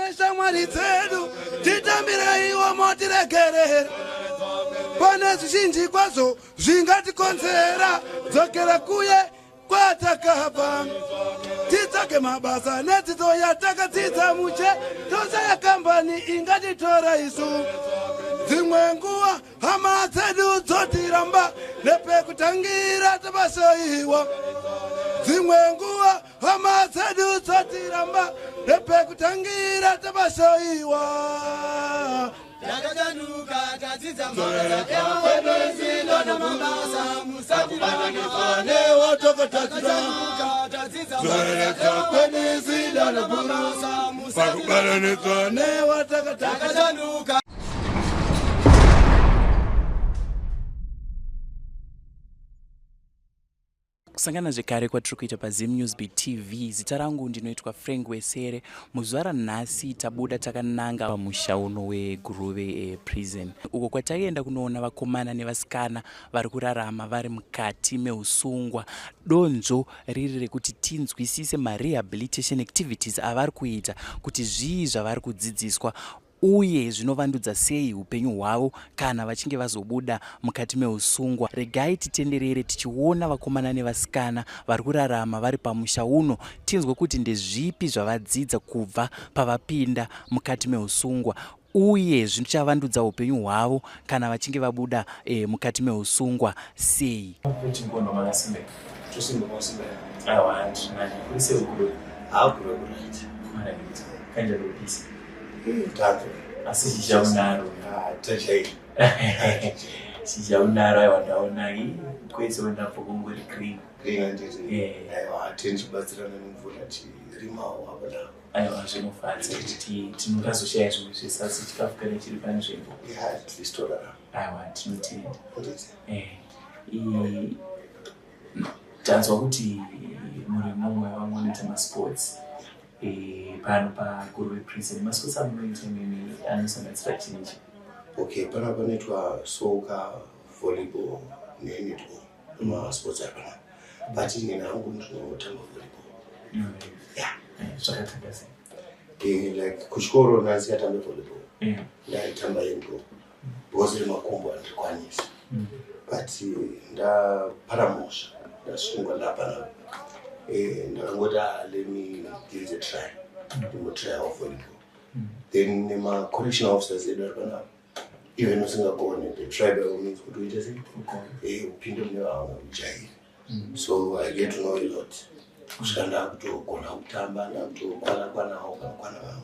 Neshamwari dzedu titambireiwo motiregerera. Pane zvizhinji kwazvo zvingatikonzera dzokera kuye kwatakabva titsvage mabasa nedzidzo yatakadzidza muche tosaya kambani ingatitora isu. Dzimwe nguva hama dzedu dzotiramba nepekutangira tabasaiwa. Dzimwe nguva hama dzedu dzotiramba nepekutangira tabasaiwa. Takachanuka tadzidza mabasa namabasa musatibatanidza newatakachanuka tadzidza Zoreredza kwedu namabasa pakubatanidzwa newatakachanuka. Takachanuka. Kusangana zvekare kwatiri kuita paZim News Beat TV. Zita rangu ndinoitwa Frank Wesere. Muzuva ranhasi tabuda takananga pamusha uno weGuruve Prison, uko kwataenda kunoona vakomana nevasikana vari kurarama vari mukati meusungwa. Donzvo riri rekuti tinzwisise marehabilitation activities avari kuita, kuti zvii zvavari kudzidziswa uye zvinovandudza sei upenyu hwavo kana vachinge vazobuda mukati meusungwa. Regai titenderere tichiona vakomana nevasikana vari kurarama vari pamusha uno, tinzwe kuti ndezvipi zvavadzidza kubva pavapinda mukati meusungwa uye zvichavandudza upenyu hwavo kana vachinge vabuda mukati meusungwa sei. Asi chichaunaro chichaunaro, aiwa ndaona kwese ndabva kungori green. Aiwa, tinichibatsirana nemvura tirimawo apo napo. Aiwa, zvinofadza kuti tinongazoshaya zvimwe zvese, asi chikafu kana chiri panzvimbo. At least torarama. Aiwa, tinotenda. Tanzwa kuti muri mumwe vamwe vanoita masports pano paGuruve Prison. Masports amunoita imimi anosanganisira chinji? Okay, panapa panoitwa soccer, volleyball nenetball, masports ari panapa, but inini hangu ndinotamba volleyball. Yeah. Zvakatanga sei? Like kuchikoro ndandisikatambe volleyball, ndaitamba handball because remakumbo handirikwanisi, but ndapara mhosva, ndasungwa ndapanapa, ndakangoti, "Ah, let me give it a try, ndimbotryawo volleyball." Then nemacorrectional officers edu ari panapa, even usingagone, they try by all means kuti uite sei, upinde mune vamwe, ujaire. So I get to know a lot kusvika ndakutogona kutamba, ndakutokwana kwanawo panokwana vamwe,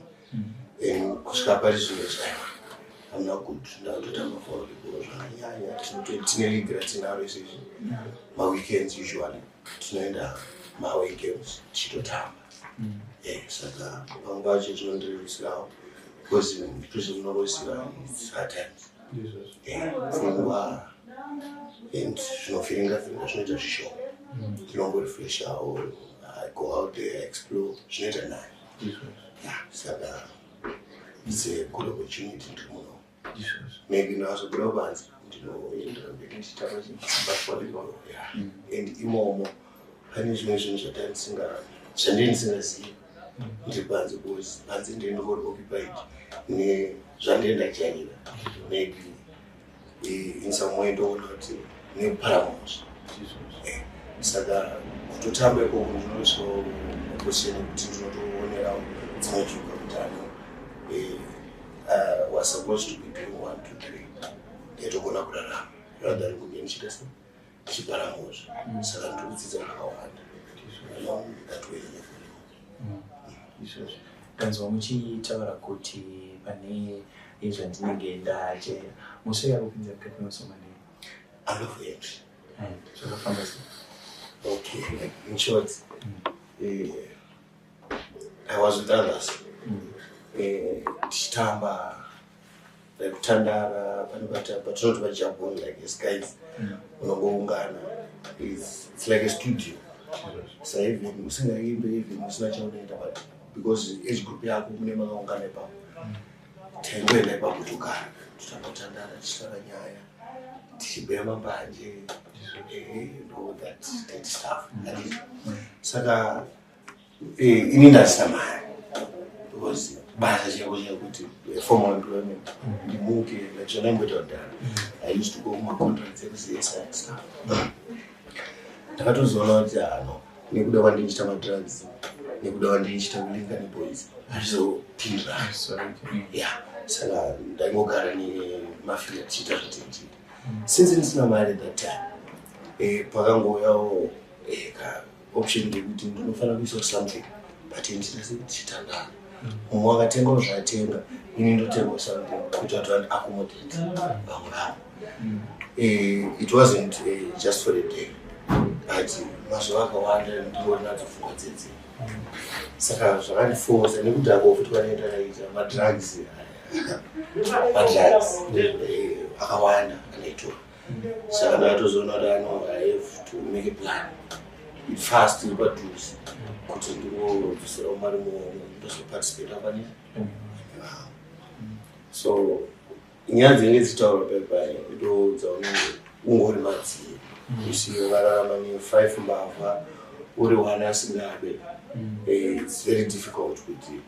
and kusvika pari zvino chaiwa hamuna good, ndakutotamba volleyball zvakanyanya. Tine league ratinaro izvezvi, maweekends usually tinoenda maaway games tichitotamba. Saka pamwe pacho zvinondirerusirawo because prison unongosiva hard times, pfungwa and zvinovhiringa vhiringa zvinoita zvishoma. Ndinongorefreshawo, I go out there, explore, zvinoita nani. Yeah, saka it's a good opportunity ndiri muno. Maybe ndazobuda panze ndinoendera mberi ndichitamba volleyball. Yeah, and imomo pane zvimwe zvinhu zvandii ndisingazivi ndiri panze, because panze ndiri ndingori occupied nezvandiri ndajaira. Maybe in some way ndoona kuti nekupara mhosva. Saka kutotamba ikoko ndinoiswawo position yekuti ndinotoonerawo dzimwe juga kuti ano was supposed to be doing one two three, ndaitogona kurarama rather than kunge ndichiita se ndichipara mhosva. Saka ndiri kudzidza zvakawanda along that way yevolleyball. Izvozvo ndanzwa muchitaura kuti pane zvandinenge ndajaira, mhosva yakupinza mukati meusungwa nei? Unlawful entry. Zvakafamba sei? Okay, like in short, I was with others tichitamba, like kutandara pane patinoti pajabon, like as guys unongoungana. It's like a studio, so even usingaimbe, even usina chaunoita, but because age group yako mune makaungana ipapo, taingoenda ipapo togara, totamba, kutandara, tichitaura nyaya, tichibheya mambanje and all that, that stuff. Handiti saka ini ndasina mari. Because basa chaiko chakuti formal employment, ndimuke like zvandaimboita kudhara. I used to go kumacontracts ekuCSI and stuff. Ndakatozoona kuti ano nekuda kwandindichita madrugs, nekuda kwandindichita kulinka neboys, hazvizopindirana. Sorry. Ya, saka ndaingogara nemafia tichiita zvatinochiita since ndisina mari at that time. Pakangouyawo ka option yekuti ndinofanira kuisawo something, but ndina tichitandana, mumwe akatengawo zvaatenga, ini ndotengawo something kuti vati vandiaccommodate vamwe vavo. It wasn't just for a day, but mazuva akawanda ndingori nadzo pfungwa dzedzi. Saka zvakandifosa nekudhakwa futi kwanoita kaita madrugs akawanda anaitora. Saka ndakatozoona kuti ano I have to make a plan fast, iri padhuze, kuti ndingobvisirawo mari muhomwe, ndozoparticipata pane. So nyaya dzinenge dzichitaurwa paipai ndo dzaunenge ungori madziri. You see, ukararama nefive mbavha, uri one asingabe, it's very difficult kuti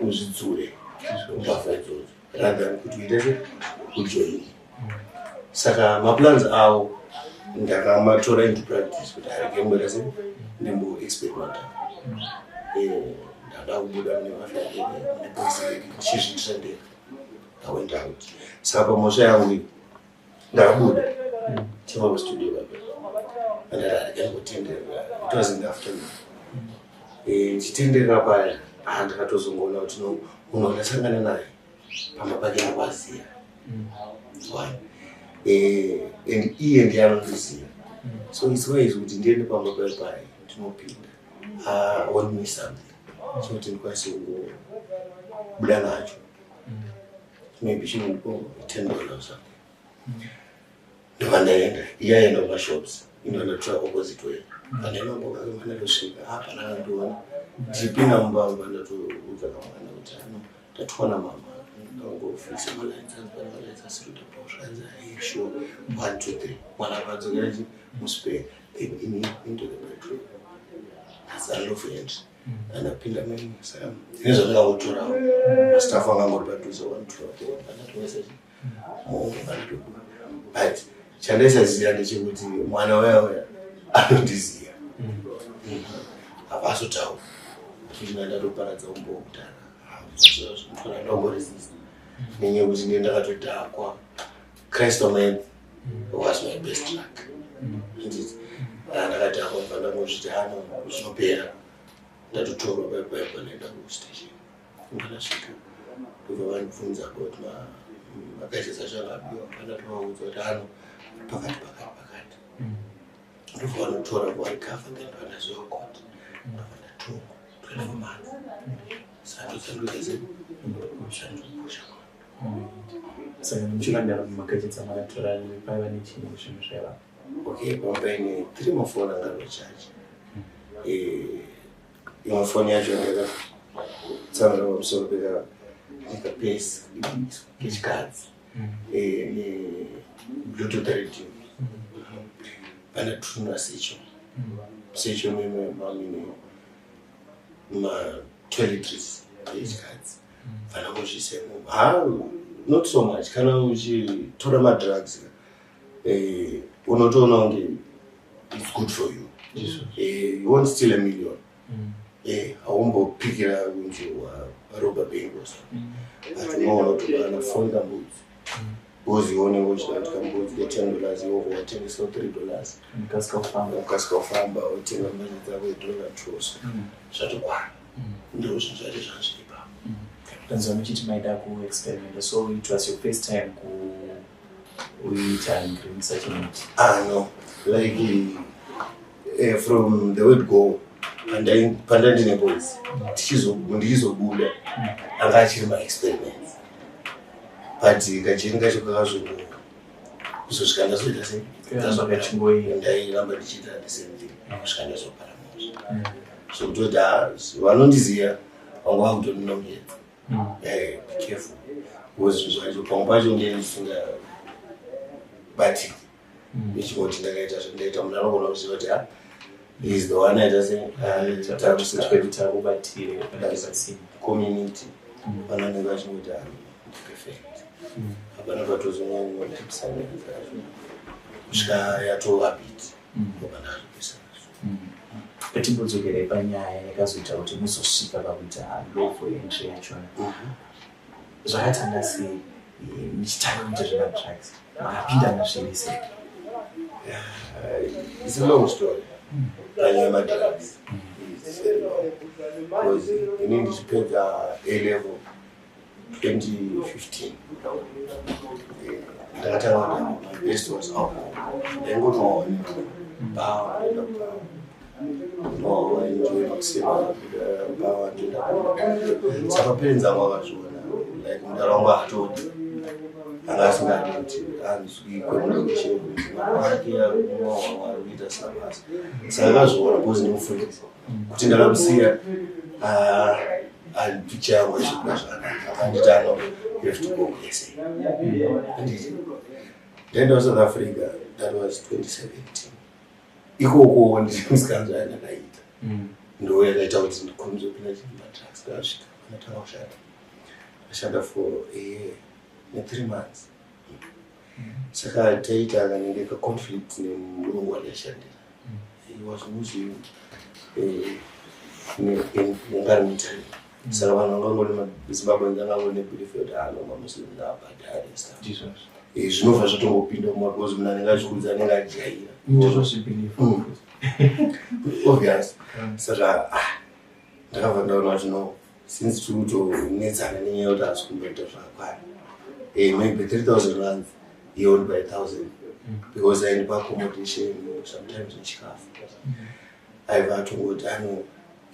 uzvidzure mbavha idzodzo rather than kuti uite se ujoini. Saka maplans avo ndakamatora into practice kuti arege mboita se ndimboexperimenta. Ndada kubuda mune mafia, mune boys, ndichizviitira ndega. I went out. Saka pamhosva yangu iyi ndakabuda chibva kustudio baba, andati arege mbotenderera. It was in the afternoon. Ndichitenderera paya, ah, ndakatozongoona kuti no, munhu wandasangana naye pamba pake ndakwaziya one, and iye ndiye anondiziva, so it's wise kuti ndiende pamba paya paya ndinopinda. I won't miss something chekuti ndikwanise kungobuda nacho, maybe chinondipo $10 or something. Ndobva ndaenda, iye aenda kumashops, ino ndatora opposite way. Pandaenda mumba kake, pandatosvika hapana kandiona. Ndichipinda mumba, ndatoudza kamwana kuti ano ndatoona mama, ndangofisa malights, anzi pane malights asiri kuita zvanzi ai sure, one two three. Mwana akadzokera chi muspare, then ini into the bedroom. That's unlawful entry. Andapinda mimi, saka ndine zvandakangotorawo, mastaff angangori padhuze, one two andatoisa muhomwe, andatobuda. But chandaisaziva ndechekuti mwana uya uya anondiziva, havazotaura futi. Ndatoparadza umbowo kudhara, ndomboresista nenyaya yekuti ndiye ndakatodhakwa. Crystal meth was my best drug. Handiti ndakadhakwa, mva ndangozviti ano zvinopera. Ndatotorwa paipai, ndaenda kustation. Ndakasvika, ndobva vandibvunza about magadgets acho akabiwa. Pandatovaudza kuti ano pakati pakati pakati, ndobva vanotora kuvarecover. Then pandaziva court, ndobva ndatongwa 12 months. Saka ndozvandopusha. Saka muchivandara mumagadgets amakatora paiva nechii, zvinhu zvaiva? Okay, pamba paine three mafoni anga ari pachaji. Imwe foni yacho ndakatsamira pamusoro pekapesi kechikadzi nebluetooth radio. Pandatunura secho secho mamine matoiletries echikadzi, fanangozviisa imomo. Ha, not so much. Kana uchitora madrugs, unotoona kunge it's good for you. You won't steal a million. Haumbopikira kunzi waroba bank or something, but unoona kuti kana foni kambudzi, because ione uchida kuti kambudzi ke $10, iwo watengesa $3. Mukasika kufamba. Ukasika kufamba, wotenga mari dzako yedollar two, so zvatokwana. Ndo zvinhu zvacho zvazviri ipapo. Tanzwa muchiti maida kuexperimenta, so it was your first time kuita green chinoti? Ah, no, like from the word go, pandandine boys, ndichizobuda anga achiri maexperiments, but kajeni kacho kakazongo kuzosvika ndazoita sei. Karamba kachingoita. Ndairamba ndichiita the same thing kusvika ndazopara mhosva. So kutoti vanondiziva vanga vakutondinongedza, "Be careful," because zvinhu zvacho pamwe pacho ndiye ndisingabatiki. Ndichingoti ndakaita zvandaita, munhu anogona kuziva kuti ah, he is the one aita se Takubatire panenge pasina. Community vanhu vanenge vachingoti, "Ah, perfect." Hapana patozonyanya kusanganisa kusvika yatova bit, ndobva ndazopesa nazvo. Ngatimbodzokerai panyaya yakazoita kuti muzosvika pakuita lawful entry yachona. Zvakatanga sei, muchitanga kuita zvemadrugs? Makapinda mazviri sei? It's a long story. Panyaya yemadrugs, it's very long because ini ndichipedza A level 2015, ndakatanga kuita, my best was alcohol. Ndaingonwawo bhawa, ndoenda kubhawa, ndoenjoy makusema bhawa, ndoenda kumba. Saka parents angu akazviona, like mudaro wangu haatodi, anga asingadi kuti anzwikwe mulocation kuti mwana wake ari kumwa hwahwa, ari kuita sabasa. Saka akazviona because nemufundisi kuti ndakamusiya picture yangu achikuda zvakanaka. Akanditi, "Ano, you have to go kuSA." Anditi ndaenda kuSouth Africa, that was 2017. Ikoko ndimusikanzwa yandakaita, ndo yakaita kuti ndikurumidze kupinda madrugs. Ndakasvika, ndatanga kushanda, ndashanda for a year ne3 months. Saka taita kanenge kaconflict nemurungu wandaishandira. He was Muslim, ungari muitali. Saka vanhu vangangone maZimbabweans angangone belief yekuti ano maMuslim ngaabhadhare stuff. Ndizvozvo. Zvinobva zvatongopinda muma because munhu anenge achikudza anenge ajaira. Ndizvozvibelief. Obvious. Saka ndakabva ndaona kuti no, since tiri kutonetsana nenyaya yekuti hasi kumboita zvakakwana, maybe 3000 rands, he owned by 1000 because aindipa accommodation sometimes nechikafu. Aibva atongoti ano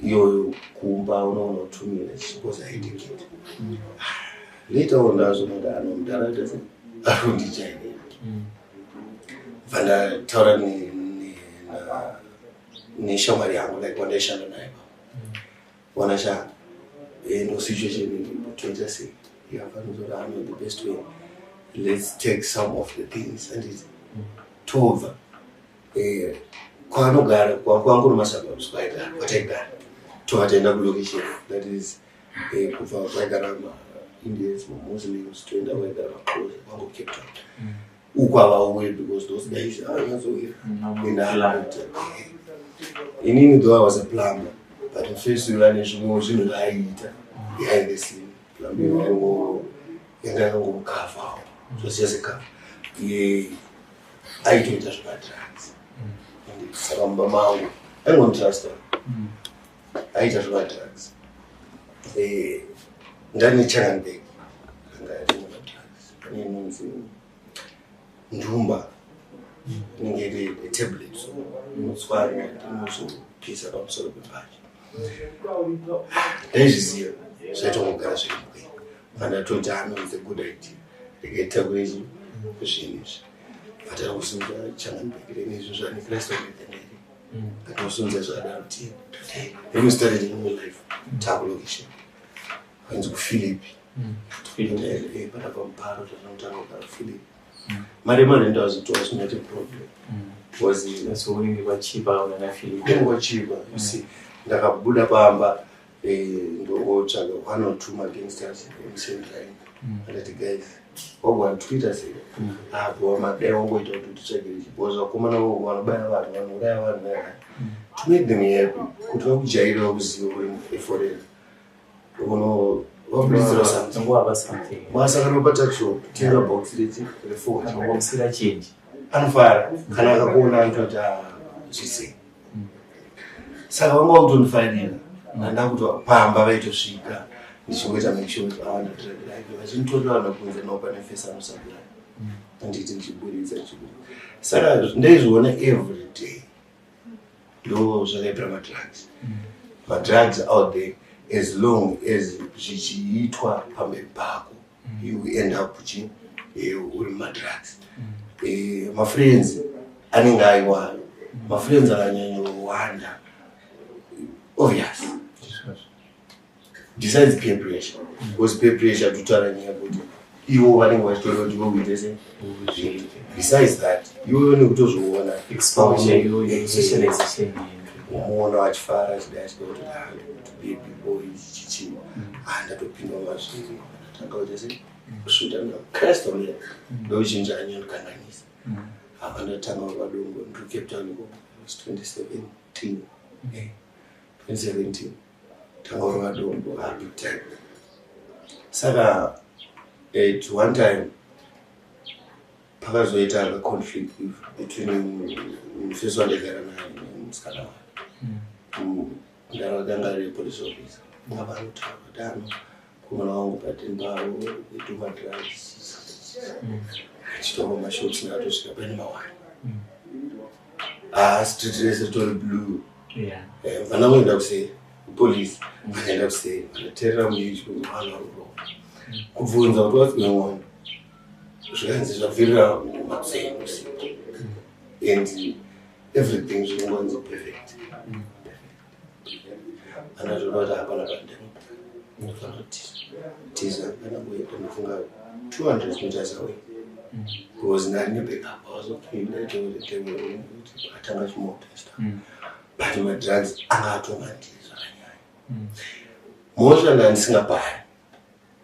iyoyo kumba unoona kutumira because aitikiti. Later on ndazoona kuti ano mudhara aita sei, ari kundijairira. Bva ndataura neshamwari yangu, like wandaishanda naye pa wanasha, no situation iripo, toita sei? Yafanira ano the best way, let's take some of the things and tobva kwaanogara, kwangu nemasuburbs kwaigara, kwataigara, tobva taenda kulocation, that is kubva kwaigara maIndians, maMuslims, toenda kwaigara maXhosa kwangu Cape Town. Uku havauye because those guys anyatsowira. Inini though I was a plumber, but mufesi vane zvimwewo zvinhu zvaaiita behind the scene. Plumbing yaingo yanga yakangomukavhawo, zvosiya sekavha. Iye aitoita zvemadrugs. Saka mumba mangu aingonditrusta, aiita zvemadrugs. Ndane Changanbeg anga aine madrugs, pane inonzi ndumba, inenge iri tablet, so inotswanya, inozopisa pamusoro pembachi. Ndaizviziva, zvaitongogara zviri mukweni. Pandatoti ano, it's a good idea, regai zvinhu izvi. Vatara kusunza Changanbeg nezvo zvanekristobetheneri, atosunza zvadaro. Then we started a new life takulocation kwanzi kuPhilippi, panapa muparo tatanotanga kugara Philippi. Mari yemarent was, it was not a problem because So unenge kwachipa unana Philip. Kunenge kwachipa, you see. Ndakabuda pamba, ndotsvaga one or two magangsters emucentrine. Andati, "Guys, wagwana twitter sei apo wamadai wangoita kuti utitsvagire because vakomana vogo vanobaya vanhu, vanouraya vanhu vaya." To make them happy, kuti vakujaire, vakuziva uri foreigner, uno vaburitsira something. Ngowapa something. Masakano patuckshop, tenga box rechi refodya. Ngomusira change. Anofara kana akakuona, anototi, "Ah, zvisei." Saka vanga vakutondifarira nanda kuti pamba vaitosvika ndichingoita make sure kuti awana drug rake, vachinditorera vanhu kunze nawo pane fesi anosapura, anditi ndichiburitsa, ndichiburitsa. Saka ndaizviona every day. Ndo zvakaipira madrugs. Madrugs out there, as long as zvichiitwa pamberi pako, you end up uchi uri mumadrugs. Mafriends anenge aiwayo, mafriends akanyanyowanda, obvious, besides peer pressure, because peer pressure totaura nyaya yekuti ivo vanenge vachitoda kuti iwe uite se. Besides that, iwewe nekutozviona Exposure iyoyo, socialization. Umuona vachifara, achidai, achida kuti, "Ah, to be a big boy," chichi. Ah, ndatopindwa mazviri, ndatanga kuita sei, kusvuta ndakristu mira ndochinja anyonikanganisa. Apa ndatanga padombo ndiri Cape Town iko, it was 2017. 2017 tanga kurova dombo, ah, big time. Saka at one time pakazoita kaconflict between mufesi wandaigara naye nemusikana wake. Ndara kanga ari police officer, ngavanotaura kuti ano kumwana wangu pateni pavo they do madrugs, achitonga mashops, ndakatosvika paine mawani. Ah, street rese ritori blue. Vana voenda kuseri kupolisi, vakaenda kuseri, vanoteerera muichi kuti vana varurova kubvunza kuti what's going on, zvikanzi zvabvirira makuseni usiku and everything zviringonzi perfect. Anatoda kuti hapana pandemo, ndinofanira kutiza tiza. Ndangoenda, ndofunga 200 meters away, because ndari nebackup. I was okay, ndaitotemwe kuti atanga chimota and stuff, but madrugs anga atomandii zvakanyanya. Mhosva ndandisingapari,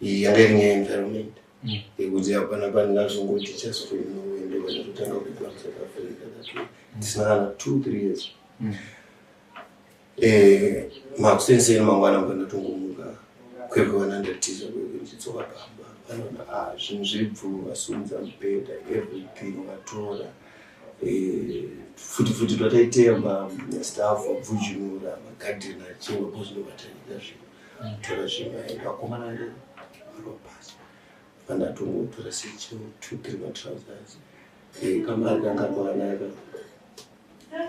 iyi yanga iri nyaya environment yekuti hapana pandingazongoti just for ende vanatotanga kubva muSouth Africa that way ndisina kana 2-3 years. Makuseni mangwana pandatongomuka kwekwana ndatiza kwekwe, ndichidzoka pamba panoona, ah, zvinhu zviri bvuu, vasimudza mubhedha, everything vatora. Futi futi twataitemba staff vabvujunura magadheni achingwa because ndovatanyika zvinhu, tora zvinhu aenda vakomana varova pasi. Pandatongotora secho 2-3 matrousers, kamari kanga kwakanaka,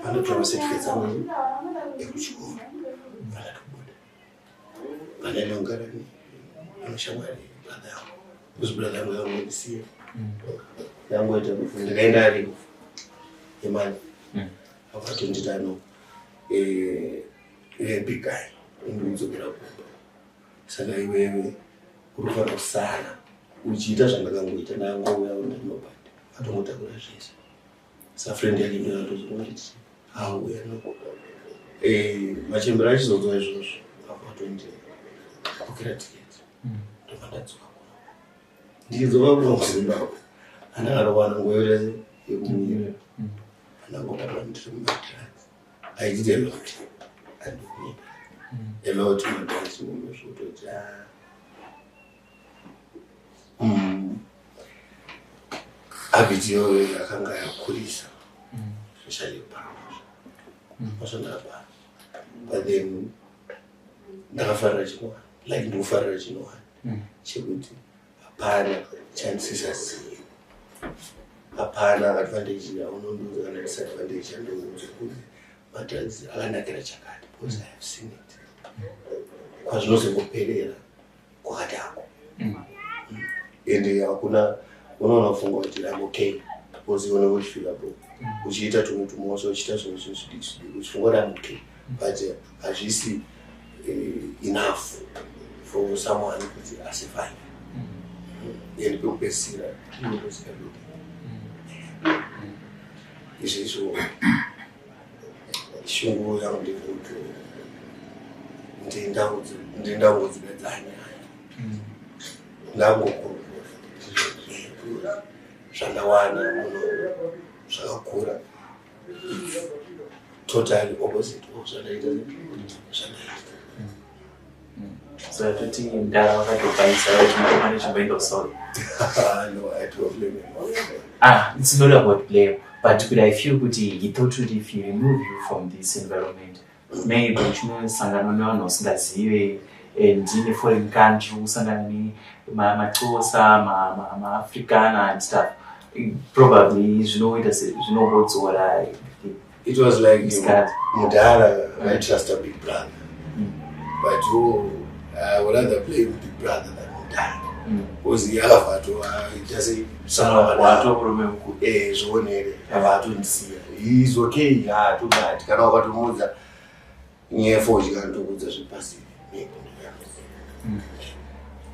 pandotora macertificates angu ekuchikoro, pandatobuda, pandaenda kugara nemushamwari brother yangu, because brother yangu yangondisiya, yangoita kufu, ndikaenda ariko yemani. Akatondita no big guy, indikudzokera kumba, saka iwewe uri kufanira kusara uchiita zvandakangoita. Ndangouya ndinobhadha, atongotakura zvese. Safriend yake ndoyatozongonditi auya no. Machembero achizonzwa izvozvo, akatondibhukira tiketi, ndobva ndadzoka kuno. Ndichidzoka kuno kuZimbabwe, handakatowana nguva yoita yekumira, andangobatwa ndiri mumadrugs. I did a lot, andikunyeba, a lot madrugs zvekutoti habit iyoyo yakanga yakurisa, especially paramosha mashandakapara. But then ndakafarira chinowani, like ndikufarira chinowani chekuti hapana chandisisazivi, hapana advantage yaunondiudza kana disadvantage yandoudzwa kuti madrugs akanakira chakati, because I have seen it kwazvinozongoperera kwakati hako. Ende hakuna unoona kufunga kuti I'm okay, because ione uchifika bo uchiita tumwe tumosva, uchiita zvimwe zvinhu zvidiki zvidiki, uchifunga kuti I'm okay, but hazvisi enough for someone kuti asurvive. And pekupedzisira inotosika everything izvi. Izvo shungu yangu ndekuti ndindangodzipedza nyaya, ndangokurukura zvandawana muno zvakakura, totally opposite of zvandaita zvandaita. So atoti ndara vakatobhaisa kuti mukomana chimboenda kusouth. No, I don't blame him. Ah, it's not about blame, but could I feel kuti he thought kuti if he remove you from this environment, maybe uchinosangana nevanhu vasingazive and in a foreign country, usangana nemaxhosa, maAfrikaner and stuff, probably zvinoita zvinongodzora. It was like Msikati. Mudhara vaitrust a big brother, but oh, I would rather blame big brother than mudhara, because akabva atoita sei. Wato murume mukuru. Zvionere, abva atondisiya. Is okay, haatobati kana ukatomuudza nyaya yefodya, anotokuudza zvepasiri.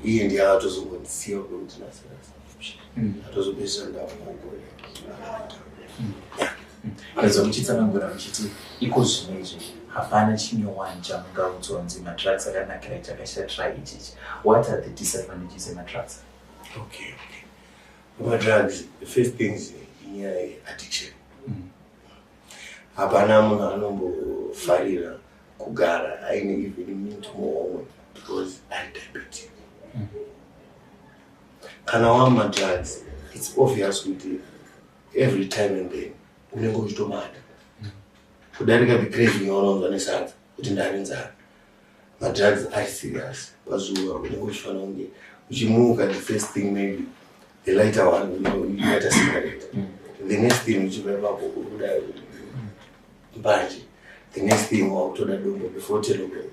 Iye ndiye akatozongondisiya kwekuti nasirasa, atozopedzisira ndamugore. Ndazwa muchitsanangura muchiti iko zvino izvi hapana chinyowani chamungaudzwa kunzi madrugs akanakira ichi, akashatira ichichi. What are the disadvantages emadrugs? Okay, madrugs, the first things, inyaya yeaddiction. Hapana munhu anombofarira kugara aine even minute muhomwe because ari diabetic. Kana wamadrugs, it's obvious kuti every time and then unenge uchitomada kudarika the craving yaunonzwa nesadza kuti ndane nzara. Madrugs ari serious. Pazuva unenge uchifanira kunge uchimuka, the first thing, maybe the lighter one, unoita cigarette. The next thing, uchibva ipapo uri kuda mbanje. The next thing, wakutoda dombo before 10 o'clock,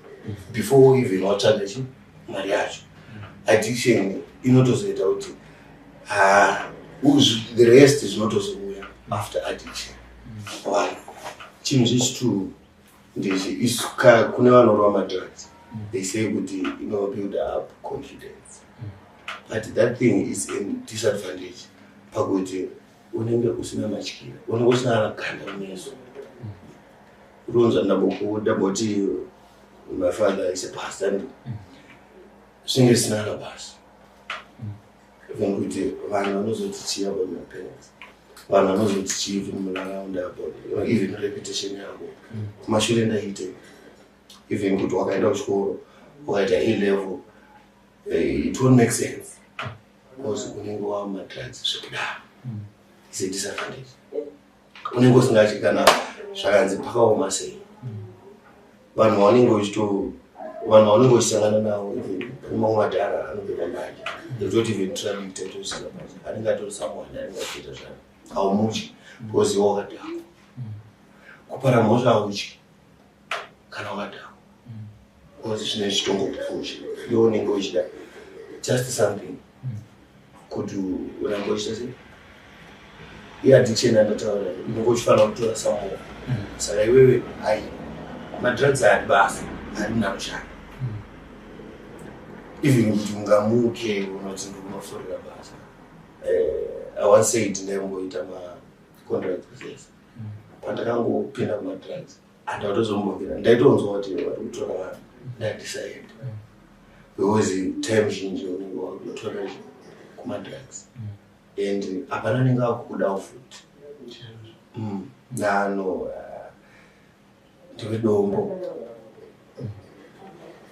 before even watsvaga chi mari yacho. Addiction inotozoita kuti the rest zvinotozouya after addiction. One chinhu chechi2 ndechi kune vanorova madrugs, they say kuti inobuild up confidence, but that thing is a disadvantage pakuti unenge usina matyira, unenge usina ganda kumeso. Uronzwa ndamboti my father is a pastor and zvinenge zvisina na basa, even kuti vanhu vanozoti chii about my parents, vanhu vanozoti chii even munharaunda about even reputation yako kumashure. Ndaite even kuti wakaenda kuchikoro, ukaita A level, it won't make sense because unenge wamadrugs zvekudaro. Is a disadvantage. Unenge usingatyi kana zvakanzi pakaoma sei. Vanhu vaunenge uchito vanhu vaunenge uchisangana navo, even pane mamwe madhara anobhema mbanje ekutoti even tradict atosika basa, anenge atori someone anenge achiita zvavo. Haumutyi because iwe wakadhakwa. Kupara mhosva hautyi kana wakadhakwa because zvine zvichitongokupusha. Iwe unenge uchida just something kuti urambe uchiita sei. Iaddiction yandataura, unenge uchifanira kutora some more. Saka iwewe ai madrugs haadi basa, haadi munhu anoshanda. Even kuti ungamuke unoti ndikunoforera basa. I once said ndaimboita macontract business. Pandakangopinda kumadrugs handatozombobvira ndaitonzwa kuti vari kutora vanhu, ndadecide because time zhinji unenge wakutora kumadrugs and hapana anenge akukudawo futi. Nano ndiwe dombo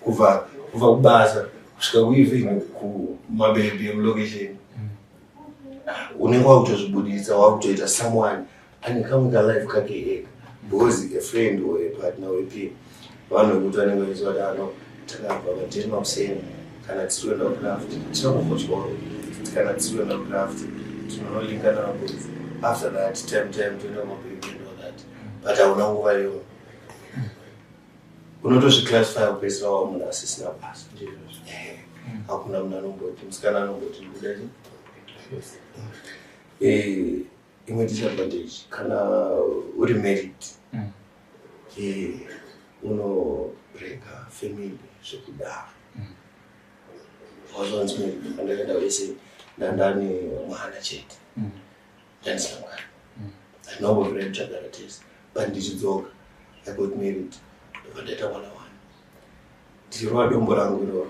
kubva kubasa kusvika kueven kumabhebhi emulocation. Unenge wakutozvibudisa, wakutoita someone ane kamwe kalife kake ega because a friend or a partner or a peer, vanhu vekuti vanenge vachiziva kuti ano takabva padheni makuseni, kana tiri kuenda kucraft tinongobva kuchikoro, kana tiri kuenda kucraft tinonolinga namaboys, after that time toenda kumabhebhi and all that. But hauna nguva iyoyo, unotozviclassify kupedzisira wava munhu asisina basa. Hakuna munhu anomboti, musikana anomboti ndikuda chi. Imwe disadvantage, kana uri married, unobreka family zvekudaro. Wazonzi pandakaenda wese ndandane mwana chete, ndandisina mwana, handinakumbobvira ndichagara tese. But ndichidzoka I got married, ndobva ndaita mwana one. Ndichirova dombo rangu iroro,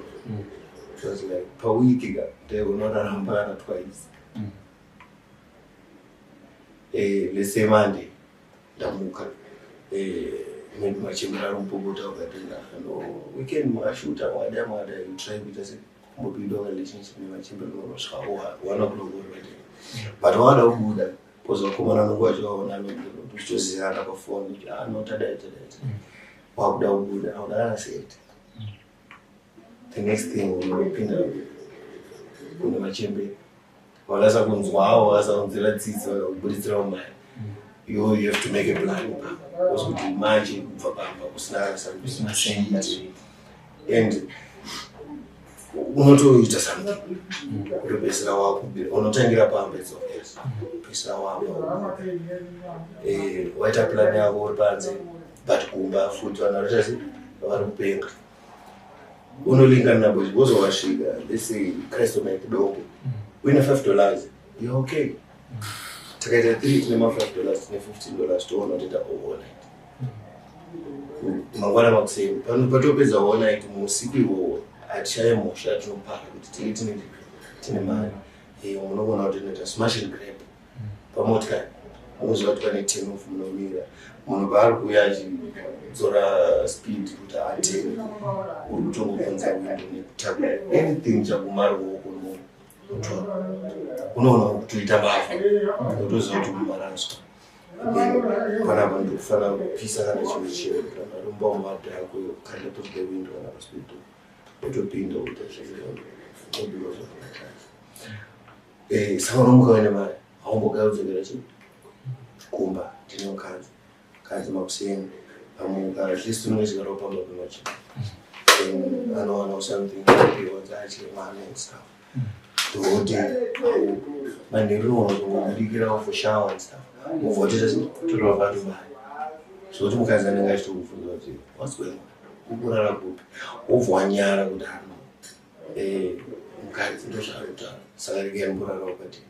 it was like pawiki ka ndaigonoraramba kana twice. Let's say Monday ndamuka, maybe machembera ari ukapinda no weekend, makashuta, mwada mwada, you try kuita se kumbobuilda relationship nemachembera unosvika 1 o'clock uri padeni. But wakada kubuda because vakomana nonguva vachivaona uchitozivana pafoni kuti ah no, tadai tadai, wakuda kubuda, hauna kana seti. The next thing, unopinda kune machembere vakasa kunzwawo, vakasakunzwira tsitsi, vakakubuditsirawo mari. You have to make a plan because kuti manje kubva pamba usina something and unotoita something kutopedzisira wakubira. Unotangira pamba, it's obvious, pedzisira wapa waita plan yako uri panze, but kumba futi vanhu varita se vari kupenga. Unolingana nabo because wasvika, let's say customer yedombo, uine $5, you're okay. Takaita 3, tine ma$5, tine $15, toona toita all night. Mangwana makuseni patopedza all night, muusiku iwowo hatishaye mhosva yatinopara kuti tinge tine mari. Munogona kuti tinoita smash and grab pamotikari. Munoziva kuti pane turn off, munomira, munhu paari kuuya achidzora speed kuti atene, uri kutongobvunza windo nekutakura anything chaguma ruoko unotora. Unoona kutoita mbavha, utoziva kuti kumaraswa. Then panapa ndikufanira kupisa kana chimwe chinhu, kana rumba mumadhako, kanda through the window kana paspeed door, utopinda uita zvobika zvakanaka. Saka unomuka uine mari, haumbogai kudzokera chi kumba. Ndine mukadzi. Mukadzi makuseni amuka, at least unenge chigarawo pamba pemachii, then anowanawo something apiwa dzache mwana and stuff. The whole day manheru unogona kuzongobudikirawo for shower and stuff, mubva watoita torova Dubai, zvokuti mukadzi anenge achitokubvunza kuti, "What's going on? Ukurara kupi?" Wobva wanyara kuti ano mukadzi ndozvaari kutaura, saka regai mborarawo pati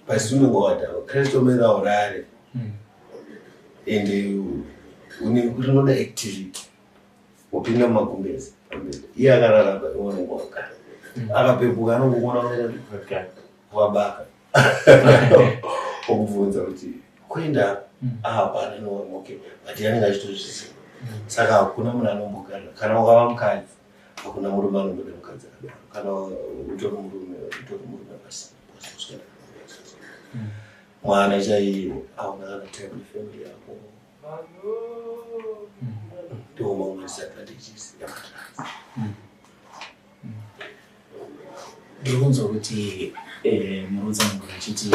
pasi. Unenge wadhakwa, kristo haurare, ende rinoda activity. Wopinda mumagumbezi pamberi, iye akarara pa, iwe unenge wakagara. Akapepuka anongokuona wabaka, okubvunza kuti kuenda hapana. No, okay, but anenge achitozviziva. Saka hakuna munhu anombogara, kana ukava mukadzi, hakuna murume anomboda mukadzi akadaro. Kana utori murume, utori murume pasina. Mwana chaiye hauna kana time nefamily yako. Ndiwo mamwe disadvantages emadrugs. Ndiri kunzwa kuti muri kutsanangura achiti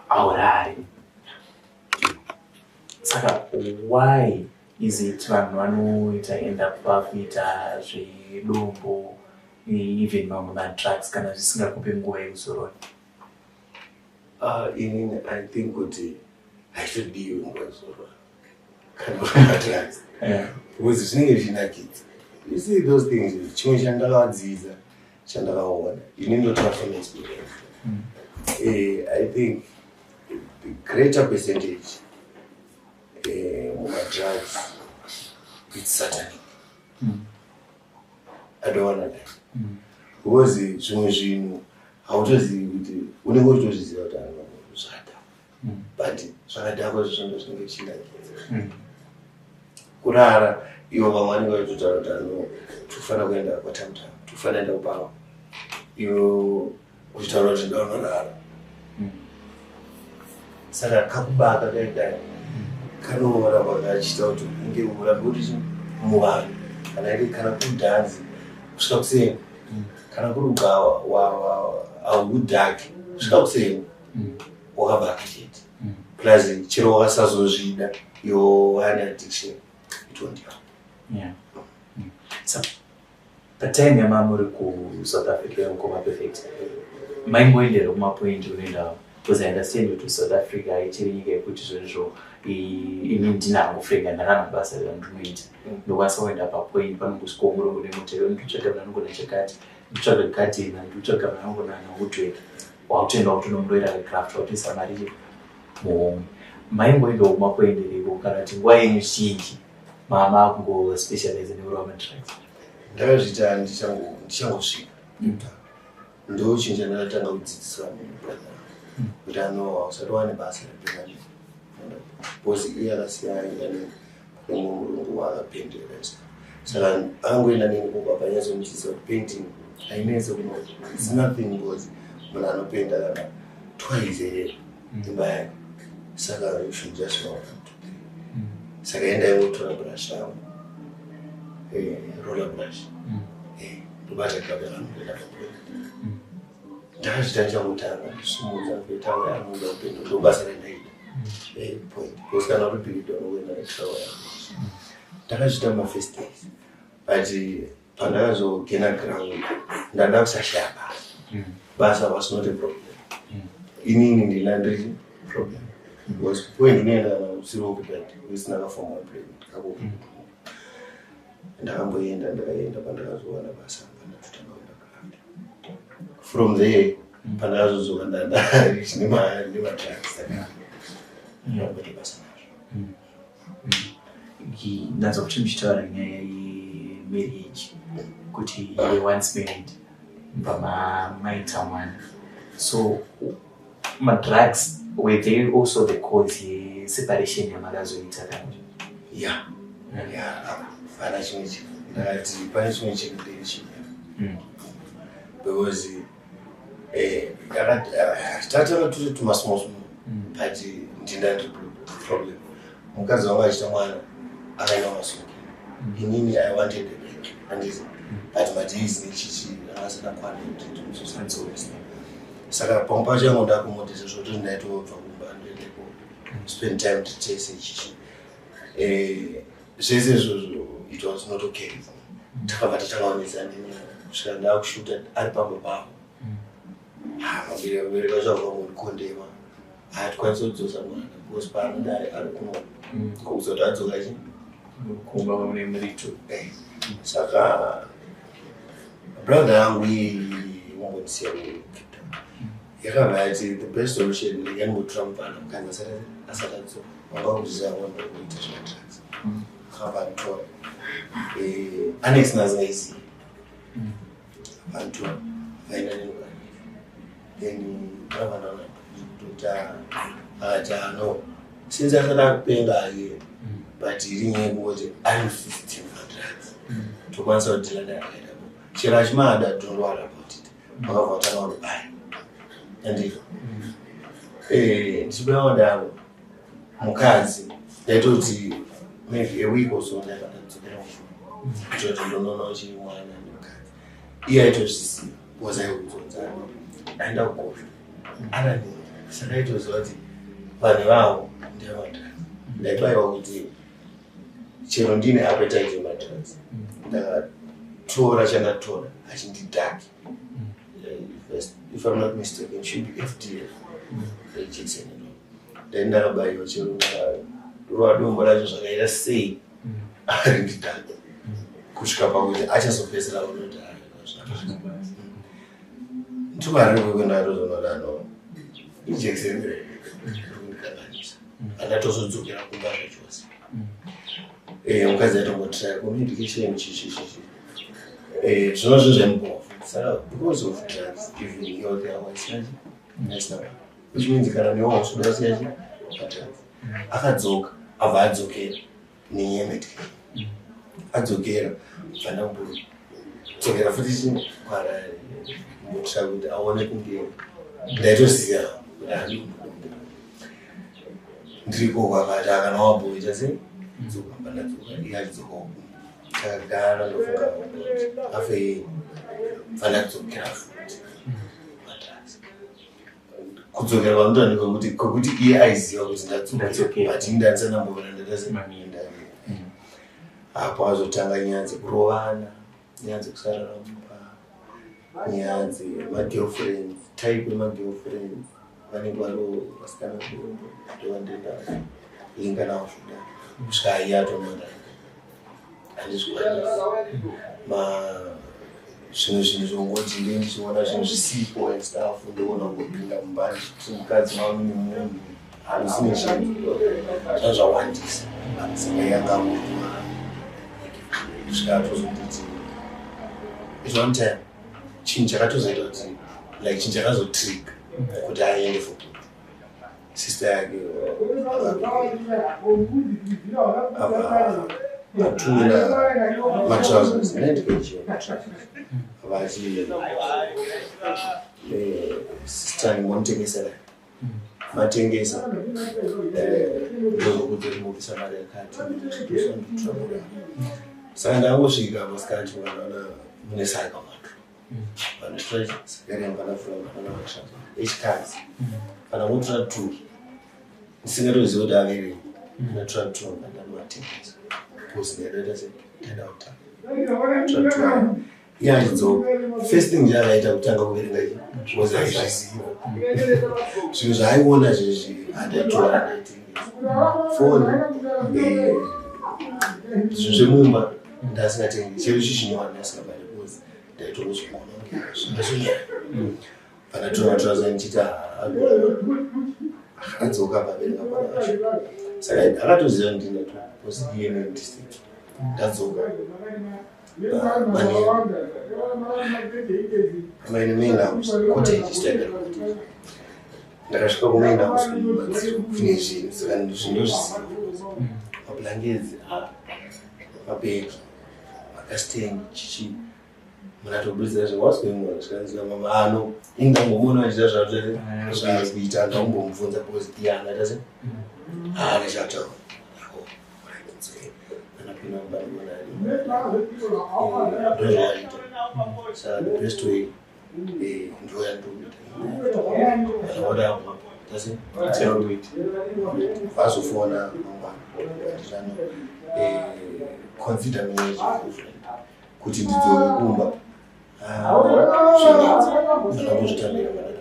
haurari, saka why is it vanhu vanoita end up vakuita zvedombo, even mamwe madrugs, kana zvisingakupe nguva yekuzorora? Inini I think kuti haitodiwi nguva yekuzorora kana uri madrugs, because zvinenge zvichinakidza. You see those things, chimwe chandakadzidza, chandakaona ini, ndotaura from experience. I think the greater percentage mumadrugs, it's satanic. I don't wanna lie, because zvimwe zvinhu hautozivi kuti unenge uchitozviziva kuti ano zvakadhakwa, but zvakadhakwa izvozvo ndo zvinenge zvichinakidza. Kurara ivo vamwe vanenge vachitotaura kuti ano tofanira kuenda kwatamutamu, tofanira kuenda kubawa, ivo uchitaura kuti ndaunorara. Saka kakubaka kaikai kanoramba kachiita kuti unge urambe uri muvanhu, kana iri kana kudhanzi kusvika kuseni, kana kuri kugawa haudhaki kusvika kuseni, wakabaka chete. Plus chero wakasazozvida, iwo wane addiction, it won't help. Yeah. So patime yamamuri kuSouth Africa yemukoma Perfect, maimboendera kumapoint unoenda? Because I understand kuti South Africa ichiri nyika yekuti zvinzvo ini ndinango frenga ndakana basa randinoita, ndokwanisa kuenda papoint panongosvikawo murungu nemotero, ndikutsvaga munhu anogona chakati, ndikutsvaga gardener, ndikutsvaga munhu anogona nawoodwork, wakutoenda wakutonomuroera kacraft, wakutoisa mari muhomwe. Maimboendawo kumapoendereko, kana kuti nguva yenyu zhinji mama akungospecialize nekurova madrugs? Ndakazviita ndichangosvika. Ndo chinhu chandakatanga kudzidziswa nebrother kuti ano usati wane basa repermanent, because iye akasiya aenda nemumwe murungu waakapendera. Saka angoenda neni koko, akanyatsondidzidzisa kuti painting hainetse kuno, it's nothing, because munhu anopenda kana twice a year imba yake, saka you should just know what to do. Saka endai ngotora brush yangu, roller brush, ndobata gaba ranoenda papoint. Ndakazvita ndichangotanga ndisumudza kuitanga yamuda kupenda, ndo basa randaida point, because kana uri builder unokuenda netrowel yako. Ndakazviita mumafirst days, but pandakazogena ground, ndada kusashaya basa. Basa was not a problem. Inini ndina ndiri problem, because point unoenda kana usiri occupied, usina kaformal employment kako. Ndakamboenda, ndakaenda, pandakazowana basa pandatotanga kuenda craft. From there Pandakazodzoka ndandarich nemadrugs, saka ndakubata basa nazvo. Ndanzwa kuti muchitaura nyaya yemarriage, kuti you were once married, bva maita mwana. So madrugs, were they also the cause yeseparation yamakazoita kana? Yeah, pana chimwe chinhu ndakati, pane chimwe chinhu ndiri chimwe because tatanga turi tumasmall small, but ndinda ndiri problem. Mukadzi wangu achiita mwana akaenda kumasmoking. Inini I wanted a break, handiti? But madays nechichi akasati akwana kuti timuzosanzowesa, saka pamwe pacho yangu ndakumodesa zvekuti ndaitobva kumba ndoendeko spend time titese chichi. Zvese izvozvo, it was not okay. Takabva tatanga kunetsana kusvika ndakushuta ari pamba pavo. Vabereki vacho vabva kundikondema, hatikwanisi kudzosa mwana because paanodai ari kuno kokuzoti adzoka chi kumba kwamune murito. Saka brother yangu iyi wangondisiya kuCape Town yakabva yati the best solution yangotora mupfana mukadzi asati adzoka, wanga kuziva wanda kuita zvemadrugs. Akabva anditora, Alex nazingaisiyi, vanditora vaenda nenukani. Then ndakabva ndaona kuti akati, "No, since asati akupenga ake, but iri nyaya yekungoti ari musystem madrugs, tokwanisa kudhila naye akaita chero achimada, don't worry about it." Vakabva vatanga kundibaya, andito ndichibuda kudaro mukadzi ndaitoti maybe a week or so ndaibva ndadzokera kuitoti ndonoona chimwana nemukadzi. Iye aitozvisiya because aiudzonza aenda kukosha anani, saka aitoziva kuti vanhu vavo ndevamadrugs. Ndaibayiwa kuti chero ndine appetite yemadrugs, ndakatora chandatora achindidhaki. If I'm not mistaken, should be FDF jekiseni. Then ndakabayiwa, chero ndakarova dombo racho zvakaita sei, arindidhaki kusvika pakuti achazopedzisira kunoti ndikuharire ndatozoona no, ijekiseni kundikanganisa. Andatozodzokera kumba zvachose. Mukadzi atongotraya communication chichichichi, zvinova zvinhu zvaimubova. Saka because of drugs, even health yavo isinachi isina, which means kana newa usuda siyachi madrugs. Akadzoka, abva adzokera nenyaya yemedication. Adzokera, bva ndambodzokera futi chi kuHarare kumbotira kuti aone kunge ndaitoziva kuti handikumbodombo ndiriko. Kwakati akana wamboita sei, dzoka. Bva ndadzoka, iye achidzokawo kumba, takagara. Ndofunga afe, bva ndadzokera futi madrugs. Kudzokera kwanoita ndekwekuti kwekuti iye aiziva kuti ndadzokera, Ndadzokera. but ini ndandisandambovona ndaita Mamira. Apo azotanga nyaya dzekurovana, nyaya dzekusarara mumba, nyaya dzemagirlfriends, type yemagirlfriends vanenge variwo vasikana vedombo, ndovandoenda linga navo zvekudaro kusvika iye atomanda handizvikwanisi. Ma zvimwe zvinhu zvongoti ndee ndichiona zvinhu zvisipo and stuff, ndoona kungopinda mumba ndichiti mukadzi wangu nemunhu usine chinhu, zva zvawandisa. Saka yanga kusvika atozonditi at one time chinhu chakatozoita kuti like chinhu chakazotrigger kuti aende for good, sister yake ava atumira matrousers, 90 kg matrousers, vati, "Sister, ndimomutengesera, matengesa, ndozokuti rimubvisa mari yakati." Saka ndangosvika masikati, vanaona mune saka vanhu vanotora sakaremba, vanavhura, vana matrousers echikadzi, kana votora two ndisingatozivi kuti averei, ndatora two, ndanovatengesa because ndaida se ndaida kutanga tora two. Iye achidzoka, first thing chaakaita kutanga kuverenga ichi because aizviziva zvinhu zvaaiona zvezvi handaitora, ndaitengesa foni, zvinhu zvemumba ndasingatengi, chero chichinyowa ndasingabari because ndaitongozvigona zvazonyanya. Pandatora matrousers ndichiti akadzoka pabereka mwana wacho. Saka akatoziva ndinato because iye nedistrict ndadzoka pamaine main house cottage staigara cottage. Ndakasvika kumain house kumadziro kune zvinhu, saka zvindozviziva mablankets, mabhegi, makasteni, chichi munatobudisa zve what's going on. Zvikanzi mama ano ingangomuona achiita zvaari kuita, ndaumbomubvunza because iye angaita se haana chataura. Anapinda mumba ndinoona ndozvaaita. Saka the best way ndo yandokuita anoda tase vazofona mangwana nditano consider me as your girlfriend kuti ndidzoke kumba. Zvinetsa, ndakambozvitambira madadano.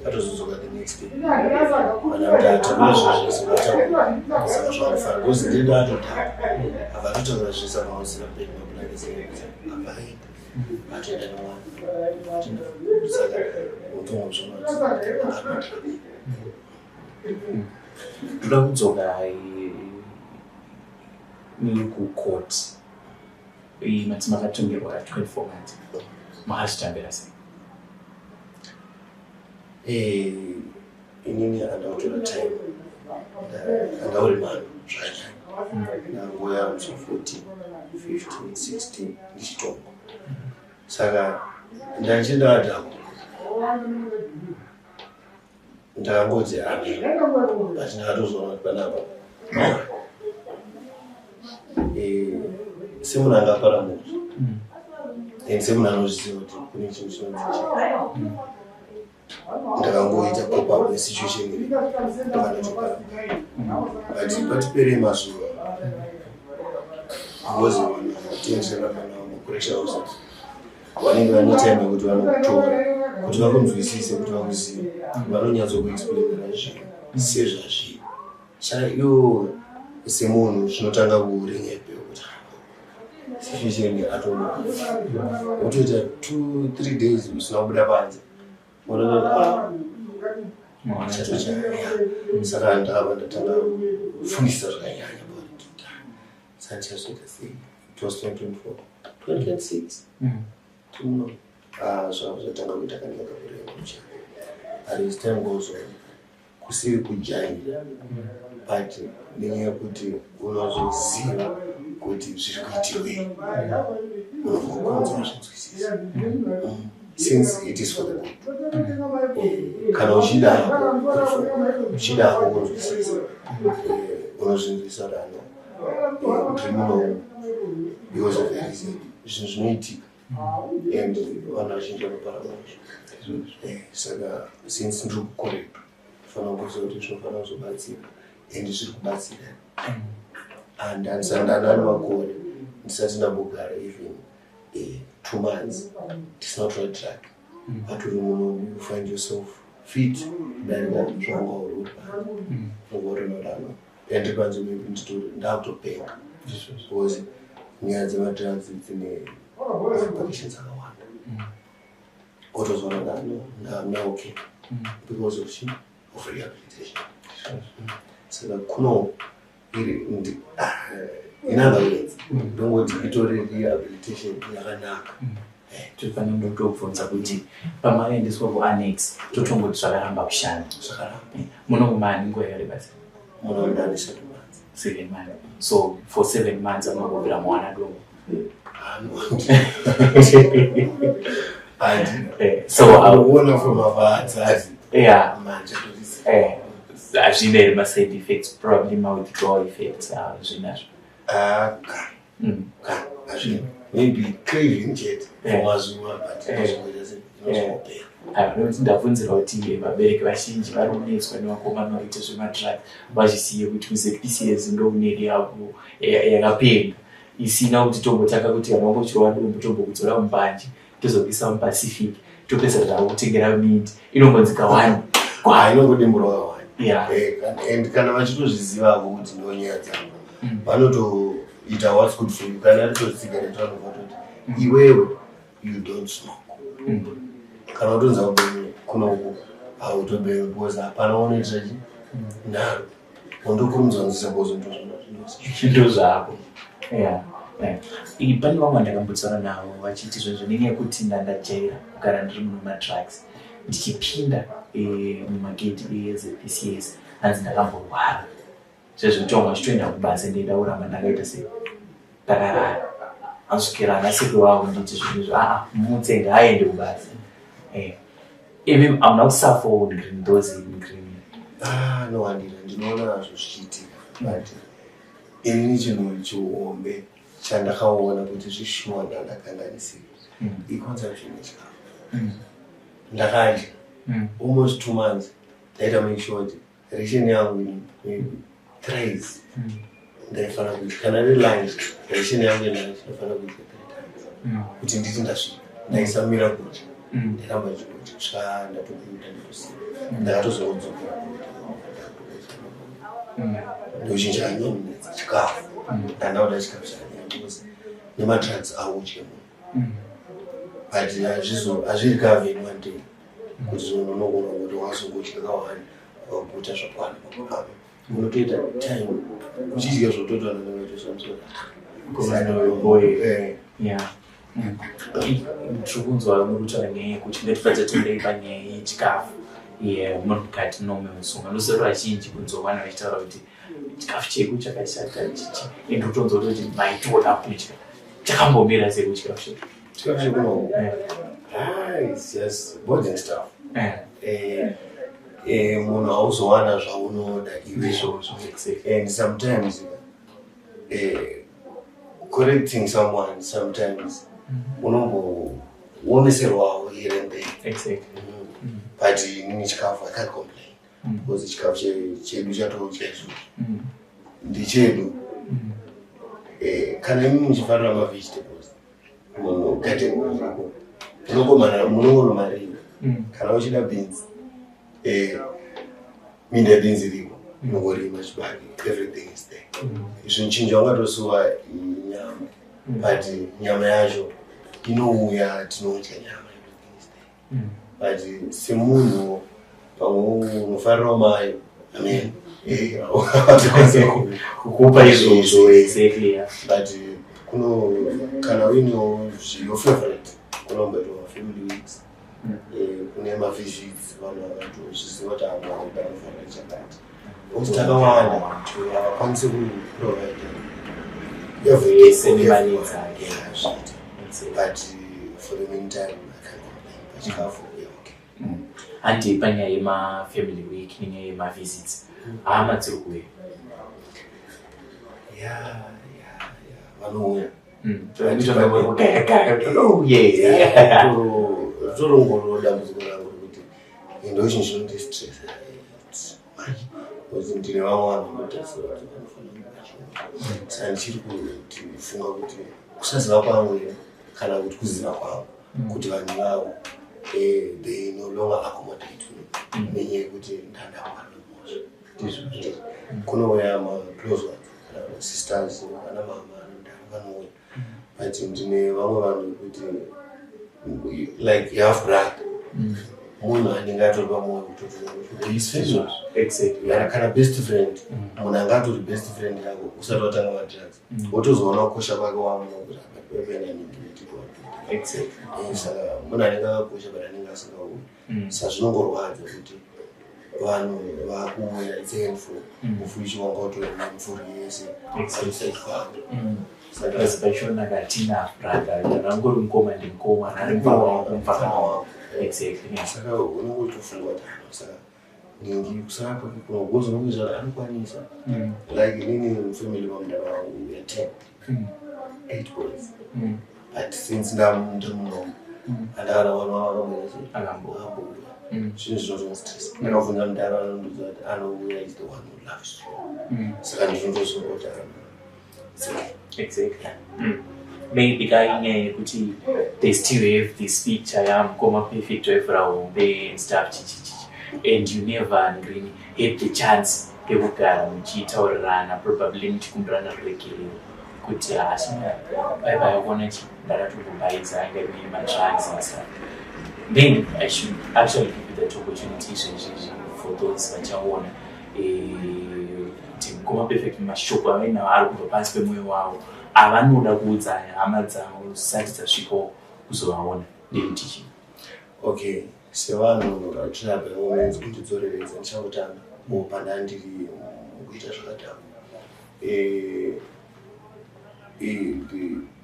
Atozodzoka the next day kana kuti atakura zvinhu zvese atakura, saka zvakufara because ndinenge atodhaka. Abva atotakura zvese, akausira bed, mablankets, abva aenda, atoenda nemwana. Saka utongozvona kuti Ndoda kudzoka kucourt. Mati makatongerwa 24 months, makazvitambira sei? Inini andautora time, andauri mano zvakanyanya, ndangoya musi 14, 15, 16 ndichitongwa. Saka ndaichi ndadhakwa, ndakangoti amen, but ndakatozoona kuti panapa semunhu angapara mhosva and semunhu anozviziva kuti kune chinhu chinonzi chii, ndakangoita cope up nesituation iri ndakanatopara. But patiperei mazuva, because vanhu vatendera kana macorrectional officers vanenge vane time yekuti vanokutora kuti vakunzwisise, kuti vakuzive, vanonyatsokuexplainera zvinhu sezvazviri. Saka iwo semunhu zvinotanga kuringepe kuti situation atono wotoita 2, 3 days usina kubuda panze, chatochaya. Saka ndakabva ndatanga kufungisa zvakanyanya about it. Saka ndichazoita sei? It was 2024, 2026 timuno zvava zvatanga kuita kanenge kurema kucha. But as time goes on, kusiri kujaira, but nenyaya yekuti unozoziva kuti zviri kuitirwei, unobva zvinzwisisa since it is for the good. Kana uchida hako, uchida hako kunzwisisa, unozvinzwisisa kuti ano ndiri muno because of the reason. Zvinhu zvinoitika and vanhu vazhinji vanopara mazvo. Saka since ndiri kucorrectwa, fanira kuziva kuti zvinofanira kuzobatsira and zviri kubatsira. And handisati ndane makore ndisati ndambogara even 2 months ndisina kutora drug, but uri muno you find yourself fit kudarika zvawanga uri uri panze. Ungotonodano and panze maybe nditori ndakutopenga because nyaya dzemadrugs dzine repercussions akawanda. Otozoona dano ndamna okay because of chi of rehabilitation. Saka kuno iri in other words ndongoti itori rehabilitation yakanaka. Tofanira ndotobvunza kuti pamakaendeswa kuannex, totongoti zvakaramba kushanda? Zvakaramba. Munomumani nguva yakareba sei? Muno ndani 7 months. 7 months. So for 7 months amangobvira mawana dombo? So Akuona from avadzadzi manje torisi. Hazvina here maside effects, probably mawithdrawal effects, zvinazvo? Ka ka hazvina, maybe craving chete for mazuva, but inozongoita se inozongopera. Nekuti ndabvunzira kuti vabereki vazhinji vari kunetswa nevakomana vaita zvemadrug, vazvisiye kuti kuZPCS ndokune rehab yakapenga isina kuti tombotanga kuti kana wangochirova dombo tombokudzora mubanje, tozobisa muPacific, topedza zvavo kutengera mindi inongonzi kawani. Inongodimburwa kawani. Yeah. And kana vachitozvizivavo kuti ndo nyaya dzavo, vanotoita what's good for you. Kana ritori cigarette, vanobva toti iwewe you don't smoke. Kana utonzi aubhemi. Kunoku hautobhemi because hapana unoitira chi nharo, undokurumidza kunzwisa because ndozvinozi. Ndo zvako, yeah. Pane vamwe vandakambotaura navo vachiti zvinhu nenyaya yekuti ndandajaira kugara ndiri muno madrugs, ndichipinda mumagedhi eZPCS, hanzi ndakamborwara zvezvekuti vamwe vachitoenda kubasa, ndaida kuramba ndakaita sei, ndakarara, asvikira ana sekuru vavo nditi zvinhu izvo, aa, mutse, ngaaende kubasa. Imi hamuna kusuffer green those green? Ah, nowandira ndinoona nazvo zvichiitika, but inini chinhu chihombe chandakaona kuti zvishuwa ndandakanganisika iconsumption yechikafu. Ndakadya almost 2 months, ndaita make sure kuti ration yangu maybe thrice ndaifanira kuti kana riri lunch, ration yangu yelunch ndaifanira kuita three times kuti nditi ndasvika ndaisamira kudya. Ndairamba ndichikudya kusvika ndatobuda, ndotosiya, ndakatozodzokera. Ndochinhu chakanyanyonetsa, chikafu. Ndandakuda chikafu chakanyanya because nemadrugs audye munhu, but hazvirecover in one day kuti zvinhu unogona kuti wazongodya kawanda wakaguta zvakwana. Pakurapa unotoita time uchidya zvototona nengatosamusoro. Boy. Yeah. Tiri kunzwa muri kutaura nyaya yekuti ngatibva tatendei panyaya yechikafu muri mukati nomemusunga. Ndosero vazhinji kunzwa vanhu vachitaura kuti chikafu cheku chakashata chichi, ende kutonzwa kutoti maitoda kudya. Chakambomira sei kuchikafu cheku? Chikafu chekuno? Ah, it's just boarding stuff. Munhu hauzowana zvaunoda iwe. Izvozvo, exactly. And sometimes correcting someone, sometimes unombooneserwawo here and there. But inini chikafu I can't complain because chikafu chedu chatodya isusu ndechedu. Kana imi muchifarira mavegetables, munhu garden riko munongonomarima. Kana uchida beans, minda yebeans iriko, unongorima chibage, everything is there. Zvinhu chinji wangatosiwa nyama, but nyama yacho inouya, tinodya nyama, everything is there. But semunhu pamwe unofarirawo mayo, I mean, hatikwanisi kukupa izvozvo, exactly, yeah. But kuno kana uinewo your favorite, kunomboitwa mafamily weeks. Kune mavisits, vanhu vakatozviziva kuti avo vakuda vanofanira chakati, nokuti takawanda, havakwanisi kuprovide Vese nemaneeds ake. Yeah, zviita. But for the meantime I can't complain pachikafu, yeah, okay. Handi panyaya yemafamily week nenyaya yemavisits, hama dziri kuuya? Yeah, vanouya. Kugaya. Ritorongoro dambudziko rangu rekuti ndo chinhu chinondistressa manje, kuti ndine vamwe vanhu vanotarisira kuti vanofanira kunge vachiuya. Saka ndichiri kufunga kuti kusaziva kwangu here kana kuti kuziva kwangu kuti vanhu vavo they no longer accommodate me nenyaya yekuti ndandakwana mhosva. Kunouya maclose ones, kana sisters, vana mama, anodaro vanouya, but ndine vamwe vanhu vekuti like half brother, munhu anenge atori pamwoyo kutoti his family. Kana best friend, munhu anga atori best friend yako usati watanga madrugs, wotozoona kukosha kwake wamuna kuti saka munhu anenge akakosha, but anenge asingauyi. Saka zvinongorwadza kuti vanhu vakuuya, it's a handful, mufuichi wanga utori nemvuri yese outside kwangu. Saka pachona katina brother, kana angori mukoma ndimukoma, ari mufana wako mufana wako, exactly, yeah. Saka unongotofunga kuti ano saka ningi kusara kwake kunogoza unongoziva anokwanisa. Like inini mufamily mamudara wangu we are 10, eight boys, but since ndiri munomu handakana wana vakamboita sei. Akambouya. Akambouya. Zvinhu zvinotondistress. Ndakabvunza mudara, anondiudza kuti anouya is the one who loves you. Saka ndinotoziva kuti ano it's okay. Exactly. Maybe kainyaya yekuti they still have this picture yamukoma Perfect wevhura hombe and stuff, chichichichi, and you never really had the chance yekugara muchitaurirana, probably muchikumbirana ruregerero kuti hasina baibai kuona chi ndakatobhubhaidza anga ine madrugs and stuff. Then I should actually give you you that opportunity izvezvizvi for those vachaona kuti Mukoma Perfect, mashoko avainawo ari kubva pasi pemwoyo wavo avanoda kuudza hama dzavo zisati dzasvikawo kuzovaona, ndekuti chii? Okay, sevanhu vatinabva moments kundidzoreredza ndichangotanga o pandandiri mukuita zvakadhakwa. The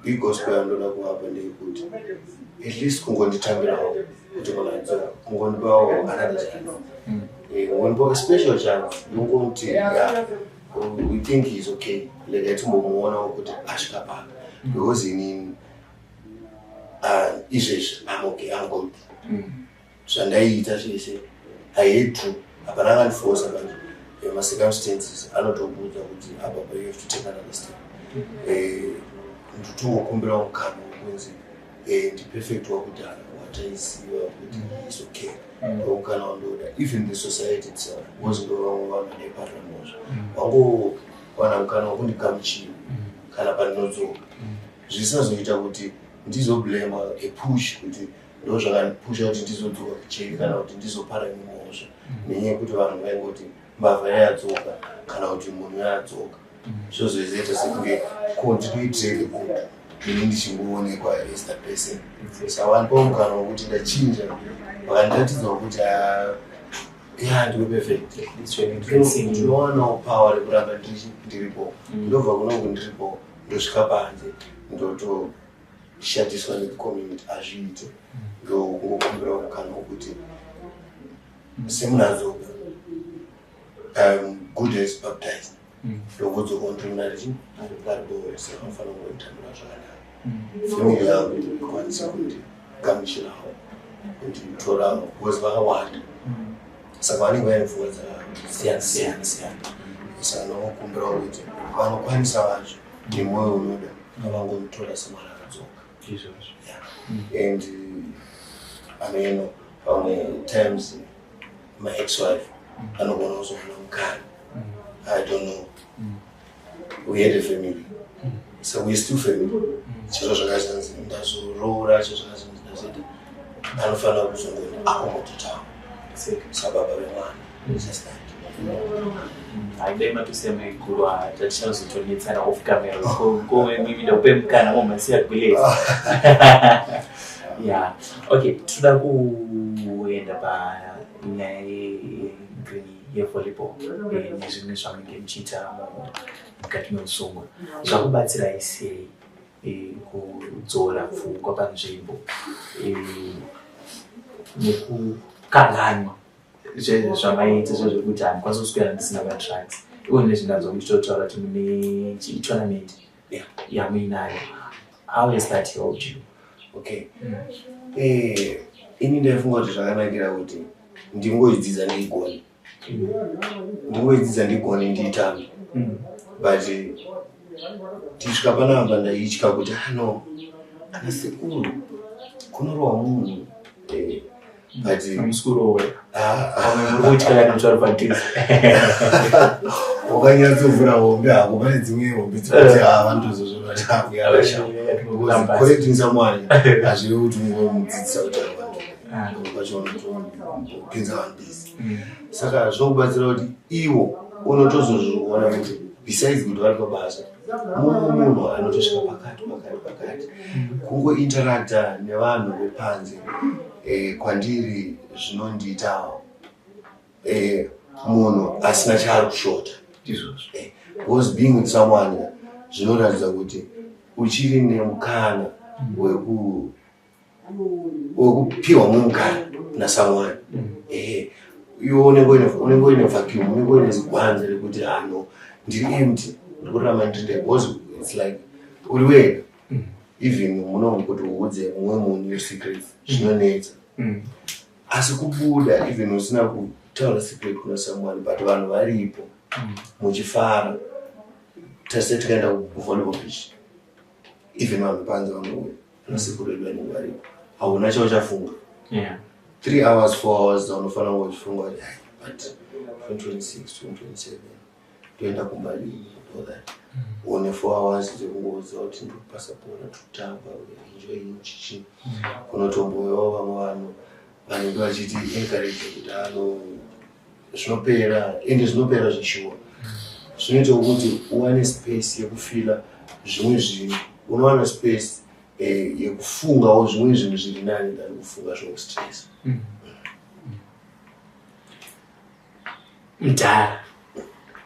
big gospel yandoda kuvapa ndeyekuti at least kungonditambirawo kuti munhu adzoka, kungondipawo another chance, kungondipawo a special chance yongoti, yeah, we think he's okay, like atimbomuonawo kuti asvika paka, because inini izvezvi I'm okay, I'm good. Zvandaiita zvese I had to, hapana akandifosa, but macircumstances anotokuudza kuti apa pa you have to take another step. Ndotongokumbirawo mukana wekunzi ndiPerfect wakudhara wataiziva kuti is okay. Ndomukana wandoda. Even the society itself, because ndo vamwe vanhu vanaiparira mhosva, vangowana mukana wekundigamuchira kana pandinodzoka, zvisazoita kuti ndizoblame a push kuti ndo zvakandipusha kuti ndizodzoka kucheri kana kuti ndizopara imwe mhosva, nenyaya yekuti vanhu vaingoti mbavha yayadzoka kana kuti munhu yayadzoka. Zvozoizoita sekunge ko ndinoitirei the good ini ndichingoonekwa as that person. Saka vandipawo mukana wekuti ndachinja, vakandiratidzawo kuti, ah, ya, ndiri perfect. It's really interesting. Ndinowanawo power rekuramba ndiripo. Ndobva kunongo ndiripo, ndosvika panze, ndotoshatiswa necommunity, hazviite. Ndokungokumbirawo mukana wekuti semunhu adzoka, good as baptized, ndongodzoka ndiri munhu arichi aribo, saka unofanira kungonditambira zvakanaka. Family yangu ikwanise kundigamuchirawo, kunditorawo, because vakawanda, saka vanenge vaine pfungwa dzakasiyana siyana siyana. Saka ndinokumbirawo kuti vanokwanisa vacho nemwoyo unoda ngavangomutora semwana akadzoka. Izvozvo. And ameno, pamwe times my ex wife anogona kuzoona mukana, I don't know. We had a family, so we still family. Chiro zvakazanzi ndazoroora, chiro zvakazanzi ndazoita, anofanira kuzongoni accommodatawo sababa vemwana, just that. Haidai matosiya maiguru, tatichazotonetsana off camera. Ko ndakupe mukana momasiya gulezi. Yeah, okay, toda kuenda panyaya yegreen yevolleyball nezvimwe zvamunenge muchiita mukati meusungwa. Zvakubatsirai sei kudzora pfungwa panzvimbo nekukanganwa zvamaita zvezvekuti handikwanisi kuswera ndisina madrugs? Iwo nezvindanzwa muchitotaura kuti mune tournament yamuinayo. How has that helped you? Okay, ini ndaifunga kuti zvakanakira kuti ndingoidzidza ndigone, ndingoidzidza ndigone, ndiitambe, but tichisvika panapa ndaitya kuti ano ana sekuru kunorohwa munhu, but Musikurowe. Ah, Pamwe muri kutya kana mutsvaro padhuze. Wakanyatsovhura hombe hako, pane dzimwe hombe dzekuti vanotozozvona. Correcting someone hazvirevi kuti ungomudzidzisa kuti vanhu pacho unotopinza vanhu busy. Saka zvinokubatsira kuti iwo unotozozviona kuti besides kuti vari pabasa, mumwe munhu anotosvika pakati pakati pakati. Kungointeracta nevanhu vepanze kwandiri zvinondiita munhu asina chaari kushota. Izvozvo. Because being with someone zvinoratidza kuti uchiri nemukana wekupiwa mumwe mukana nasomeone. Ehe, iwe unenge uine vacuum, unenge uine zigwanze rekuti ano ndiri empty, ndiri kurarama ndiri ndega, because it's like uri wega. Even muno kuti uudze mumwe munhu your secrets zvinonetsa, asi kubuda, even usina kutaura secret kuna someone, but vanhu varipo muchifara tese, tikaenda kuvolleyball pitch, even vanhu panze vanouya, nasekuru edu vanenge varipo, hauna chauchafunga. 3 hours, 4 hours dzaunofanira kunge uchifunga kuti, "Ai, but 2026, 2027 toenda kumba lini?" all that, une 4 hours dzekungoziva kuti ndikupasa bhora, tikutamba, enjoying, chichi. Kunotomboyawo vamwe vanhu. Vanenge vachiti encourage kuti ano zvinopera, ende zvinopera zveshuwa. Zvinoita kuti uwane space yekufeela zvimwe zvinhu, unowana space yekufungawo zvimwe zvinhu zviri nani than kufunga zvokustress. Mudhara,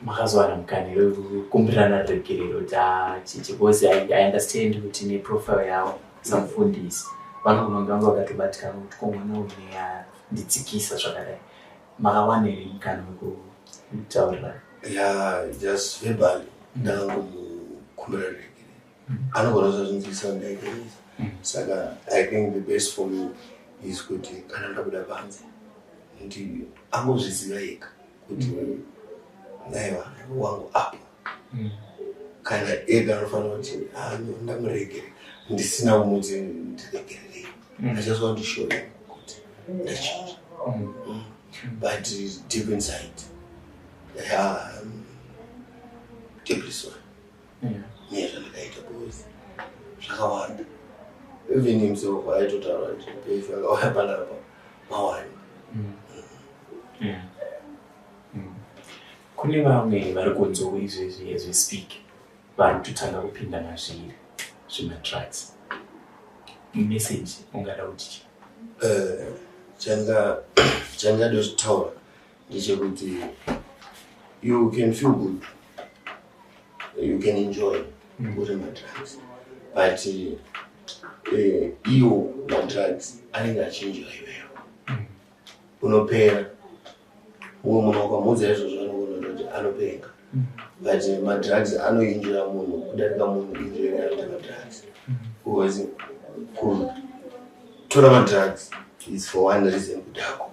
makazowana mukana wekukumbirana regerero tachichi? Because I understand kuti neprofile yavo samufundisi vanogona kunge vanga vakatobatikana kuti ko mwana uyu nditsikisa zvakadai. Makawana here mukana wekutaurirana? Yeah, just verbally ndakangomukumbira regerero. Anogona kuzozvinzwisa ndaigereza. Saka I think the best for me is kuti kana ndabuda panze, ndi angozviziva ega kuti naiwa wangu apo kana ega anofanira kuti, "Ah, no, ndamuregere ndisina kumuti ndiregererei." I just want to show him kuti ndachinja. But deep inside, yeah, I'm deeply sorry nezvandakaita, because zvakawanda. Even himself aitotaura kuti pefu akauya panapa mawani. Kune vamwe vari kunzwa izvezvi as we speak, vari kutotanga kupinda mazviri zvemadrugs, message ungada kuti chii? Chandingada kutaura ndechekuti you can feel good, you can enjoy uri madrugs, but iwo madrugs anenge achienjoy iweyo. Unopera. Mumwe munhu ukamuudza izvozvo anoona kuti anopenga, but madrugs anoenjoya munhu kudarika munhu enjoying anoita madrugs, because kutora madrugs is for one reason, kudhakwa,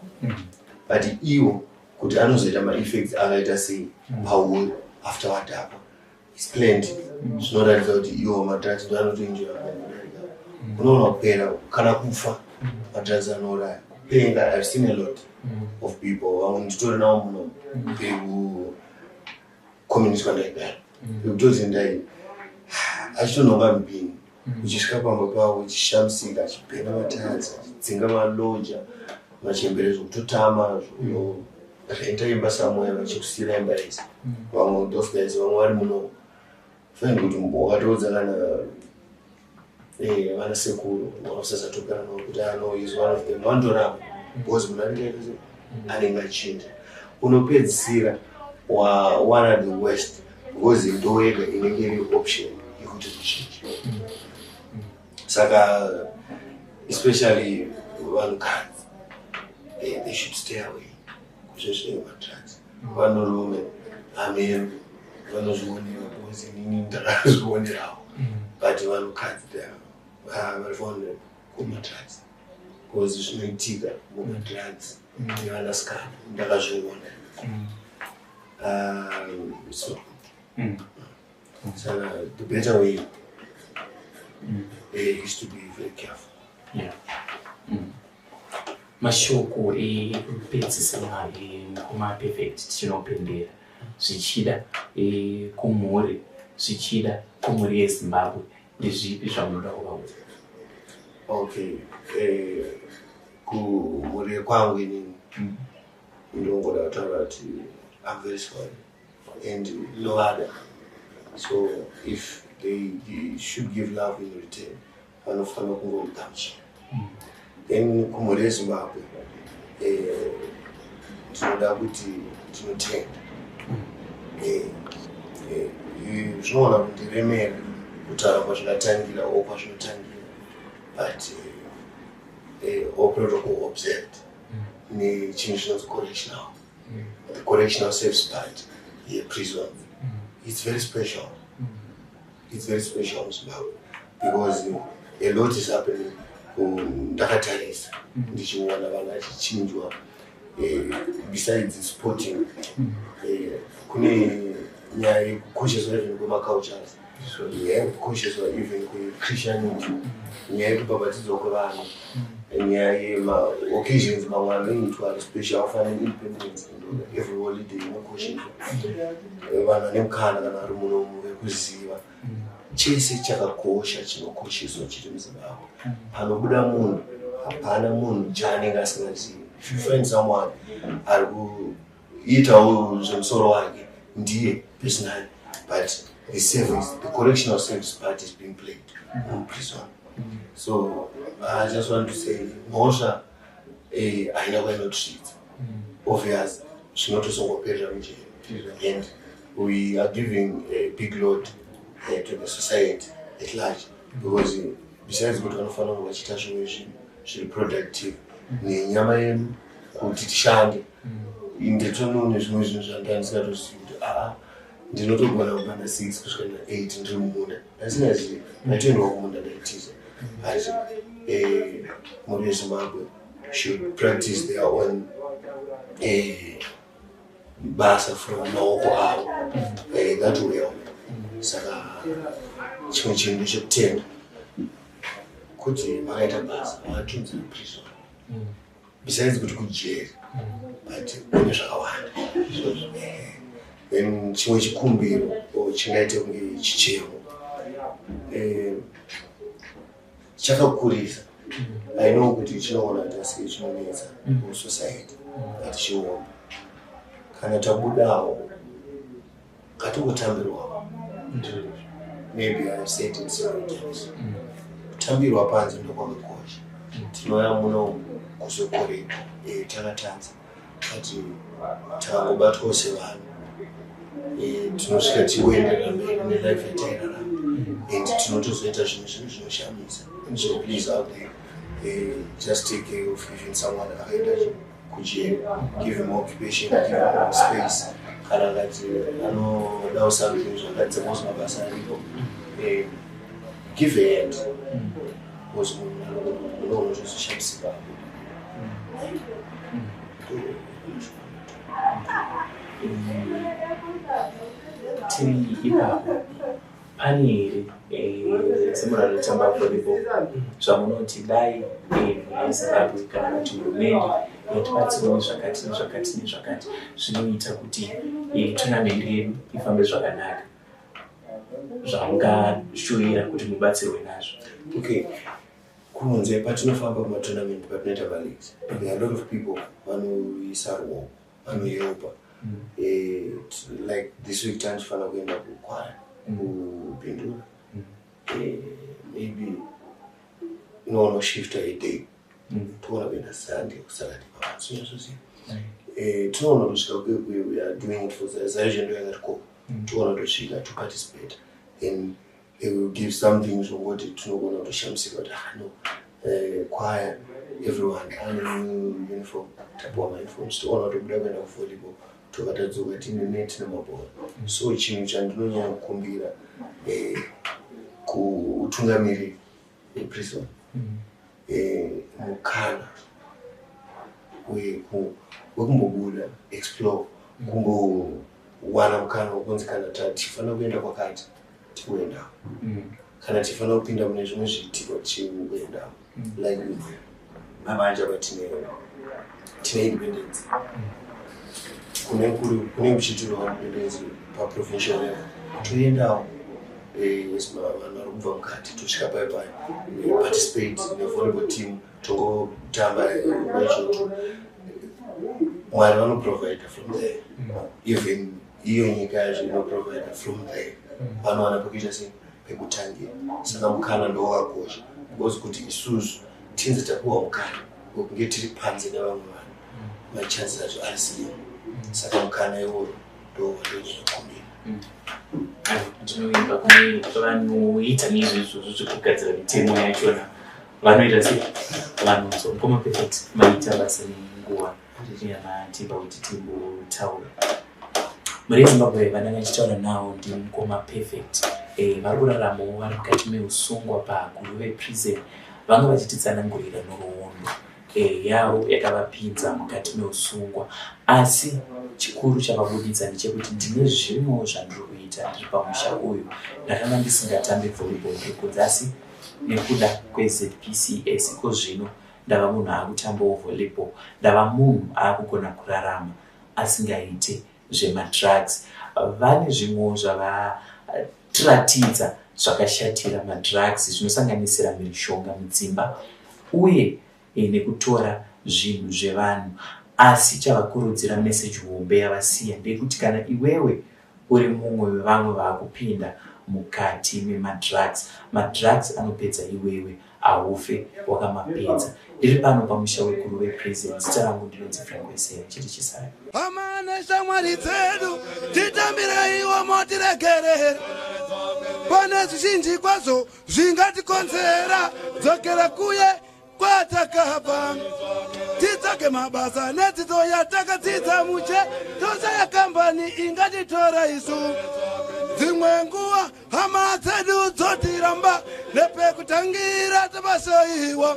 but iwo kuti anozoita maeffects akaita sei pauri after wadhakwa is plenty. Zvinoratidza kuti iwo madrugs ndo anotoenjoya munhu kudarika. Unoona kupera kana kufa, madrugs anouraya, kupenga. I've seen a lot of people, vamwe nditori navo muno pekucommunity kwandaigara, ekutoti ndai achitonhonga mubhini, uchisvika pamba pavo uchishamisika achibhena matadzi, achidzinga maloja, machembere zvokutotama, zvokunorenta imba somewhere, vachikusiyira imba yese. Vamwe those guys, vamwe vari muno. Find kuti wakatoudza kana vana sekuru vausasatogara navo kuti ano is one of them, vanotoramba, because munhu anenge aita sei? Anenge achinja. Unopedzisira wawana the worst, because ndo yega inenge iri option yekuti uchinje. Saka especially vanhukadzi, they should stay away kuzvezvemadrugs. Vanhurume, ameno vanozvionera, because inini ndakazvionerawo, but vanhukadzi vari vulnerable kumadrugs, because zvinoitika mumadrugs nevanasikana ndakazviona. So saka the better way is to be very careful. Yeah. Mashoko ekupedzisira, mukoma Perfect, tichinopendera, zvichida kumhuri, zvichida kumhuri yeZimbabwe, ndezvipi zvamunoda kuvaudza? Okay, kumhuri yekwangu inini ndinongoda kutaura kuti I'm very sorry and ndovada. So if they should give love in return, vanofanira kungogamuchira. Then kumhuri yeZimbabwe, ndinoda kuti ndinotenda. Zvinoona kundiremera kutaura kwazvakatangira o kwazvinotangira, but all protocol observed nechinhu chinonzi correctional, the correctional service part yeprison. It's very special, it's very special muZimbabwe, because a lot is happening. Ndakatarisa ndichiona vanhu vachichinjwa. Besides sporting, kune nyaya yekukosheswa even kwemacultures, nyaya yekukosheswa even kwechristianity, nyaya yekubhabhatidzwa kwevanhu, nyaya yemaoccasions mamwe anoitwa ari special, afana neindependence and every holiday inokosheswa. Vanhu vane mukana kana vari munomu vekuziva chese chakakosha chinokosheswa chiri muZimbabwe, panobuda munhu Hapana munhu chaanenge asingazivi. If you find someone ari kuitawo zvemusoro wake, ndiye personally, but the service, the correctional service part is being played in prison. So I just want to say mhosva haina kwainotisvitsa. Obvious, zvinotozongoperera mujeri, and we are giving a big load to the society at large, because besides kuti vanofanira kunge vachiita zvimwe zvinhu zviri productive nenyama yedu kuti tishande, nditonoone zvimwe zvinhu zvandandisingatozivi kuti aa, ndinotogona kubva na6 kusvika na8 ndiri mumunda ndasingazivi. Ndaitoendwa kumunda, ndaitiza. But mhuri yeZimbabwe should practice their own basa from maoko avo. That will help. Saka chimwe chinhu ndechekutenda kuti makaita basa, makatunza prison. Besides kuti kujeri, but kune zvakawanda. Then chimwe chikumbiro or chingaite kunge chichemo, chakakurisa. I know kuti chinoona kuti sei chinonetsa musociety, but chiomba kana tabudawo ngatingotambirwawo. Maybe I have said it several times, kutambirwa panze ndokwakakosha. Tinouya muno kuzokorekwa, takatadza, but takangobatwawo sevanhu, tinosvika tigoenderera mberi nelife yatairarama and tinotozoita zvimwe zvinhu zvinoshamisa. So please, out there, just take care of even someone akaenda kujeri. Give him occupation, give him space. Kana akati anodawo something, zvakadza mabasa aripo, give a hand, because munhu unoona zvozoshamisa apo. Tiri ipapo, pane here, semunhu anotamba volleyball, zvamunoti dai mhuri yeZimbabwe kana kuti hurumende yatibatsirawo zvakati nezvakati nezvakati zvinoita kuti tournament yedu ifambe zvakanaka, zvamungashuwira kuti mubatsirwe nazvo? Okay, kunze patinofamba kumatournament, patinoita maleagues, there are a lot of people vanoisa ruoko, vanohelpa. Like this week tanichifanira kuenda kukwaya kuBindura. Maybe inoona kushifta a day, toona kuenda Sunday, kuSaturday pavanzonyatsoziva. Tinoona kusvika kwekwe. We are doing it for zaizvo, ndo yakatikoka. Toona kutosvika to participate, then they will give something zvongoti tinogona kutoshamisika kuti, ah no, choir, everyone ane uniform, tapiwa mauniforms. Toona kutobuda kuenda kuvolleyball, tobva tadzoka tine net nemabhora. So chinhu chandinonyanya kukumbira kuutungamiriri weprison, mukana wekumbobuda, explore, kumbowana mukana wekunzi kana tichifanira kuenda kwakati, tikuendawo, kana tichifanira kupinda mune zvimwe zviitiko, tichikuendawo. Like mavanja apa tine independence, kune kuchiitirwa independence paprovincial level, toendawo vanhu vari kubva mukati, tosvika pai pai, participate nevolleyball team, tongotamba nechoto. Mwari vanoprovida from there. Even iyo nyika yacho inoprovida from there, vanowana pekuita sei, pekutangira. Saka mukana ndowakakosha, because kuti isusu tinzi tapiwa mukana wekunge tiri panze nevamwe vanhu, machances acho ari slim. Saka mukana iwoyo ndo wandonyanya kukumbira. Ndinoimba kune vanoita neizvozvo zvekugadzira mitemo yachona, vanoita sei, vanonzwa. Mukoma Perfect, maita basa nenguva yamatipa kuti timbotaura. Mhuri yeZimbabwe, vandanga ndichitaura nawo ndimukoma Perfect. Vari kuraramawo vari mukati meusungwa paGuruve Prison. Vanga vachititsanangurira nhoroondo yavo yakavapinza mukati meusungwa, asi chikuru chavabuditsa ndechekuti ndine zvimwewo zvandiri kuita ndiri pamusha uyu. Ndakanga ndisingatambi volleyball ndiri kunze, asi nekuda kweZPCS iko zvino ndava munhu akutambawo volleyball, ndava munhu akugona kurarama asingaite zvemadrugs. Vane zvimwewo zvavatiratidza zvakashatira madrugs, zvinosanganisira mhirizhonga mudzimba uye e, nekutora zvinhu zvevanhu asi chavakurudzira meseji hombe yavasiya ndeyekuti kana iwewe uri mumwe wevamwe vaakupinda mukati memadrugs madrugs anopedza iwewe haufe wakamapedza ndiri pano pamusha weGuruve Prison zita rangu ndinonzi Frank Wesere chiri chisai. Hama neshamwari dzedu titambireiwo motiregerera pane zvizhinji kwazvo zvingatikonzera dzokera kuye kwatakabva titsvage mabasa nedzidzo yatakadzidza muche tosaya kambani ingatitora isu dzimwe nguva hama dzedu dzotiramba nepekutangira tabasaiwa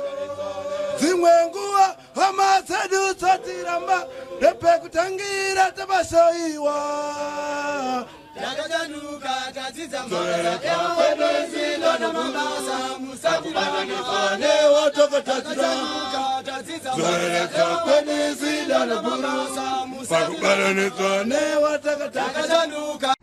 dzimwe nguva hama dzedu dzotiramba nepekutangira tabasaiwa. Takachanuka tadzidza mabasa namabasa musatianewatakatachitanuka tadzidza kwenizidana mabasa pakubatanidzwa newatakatakachanuka.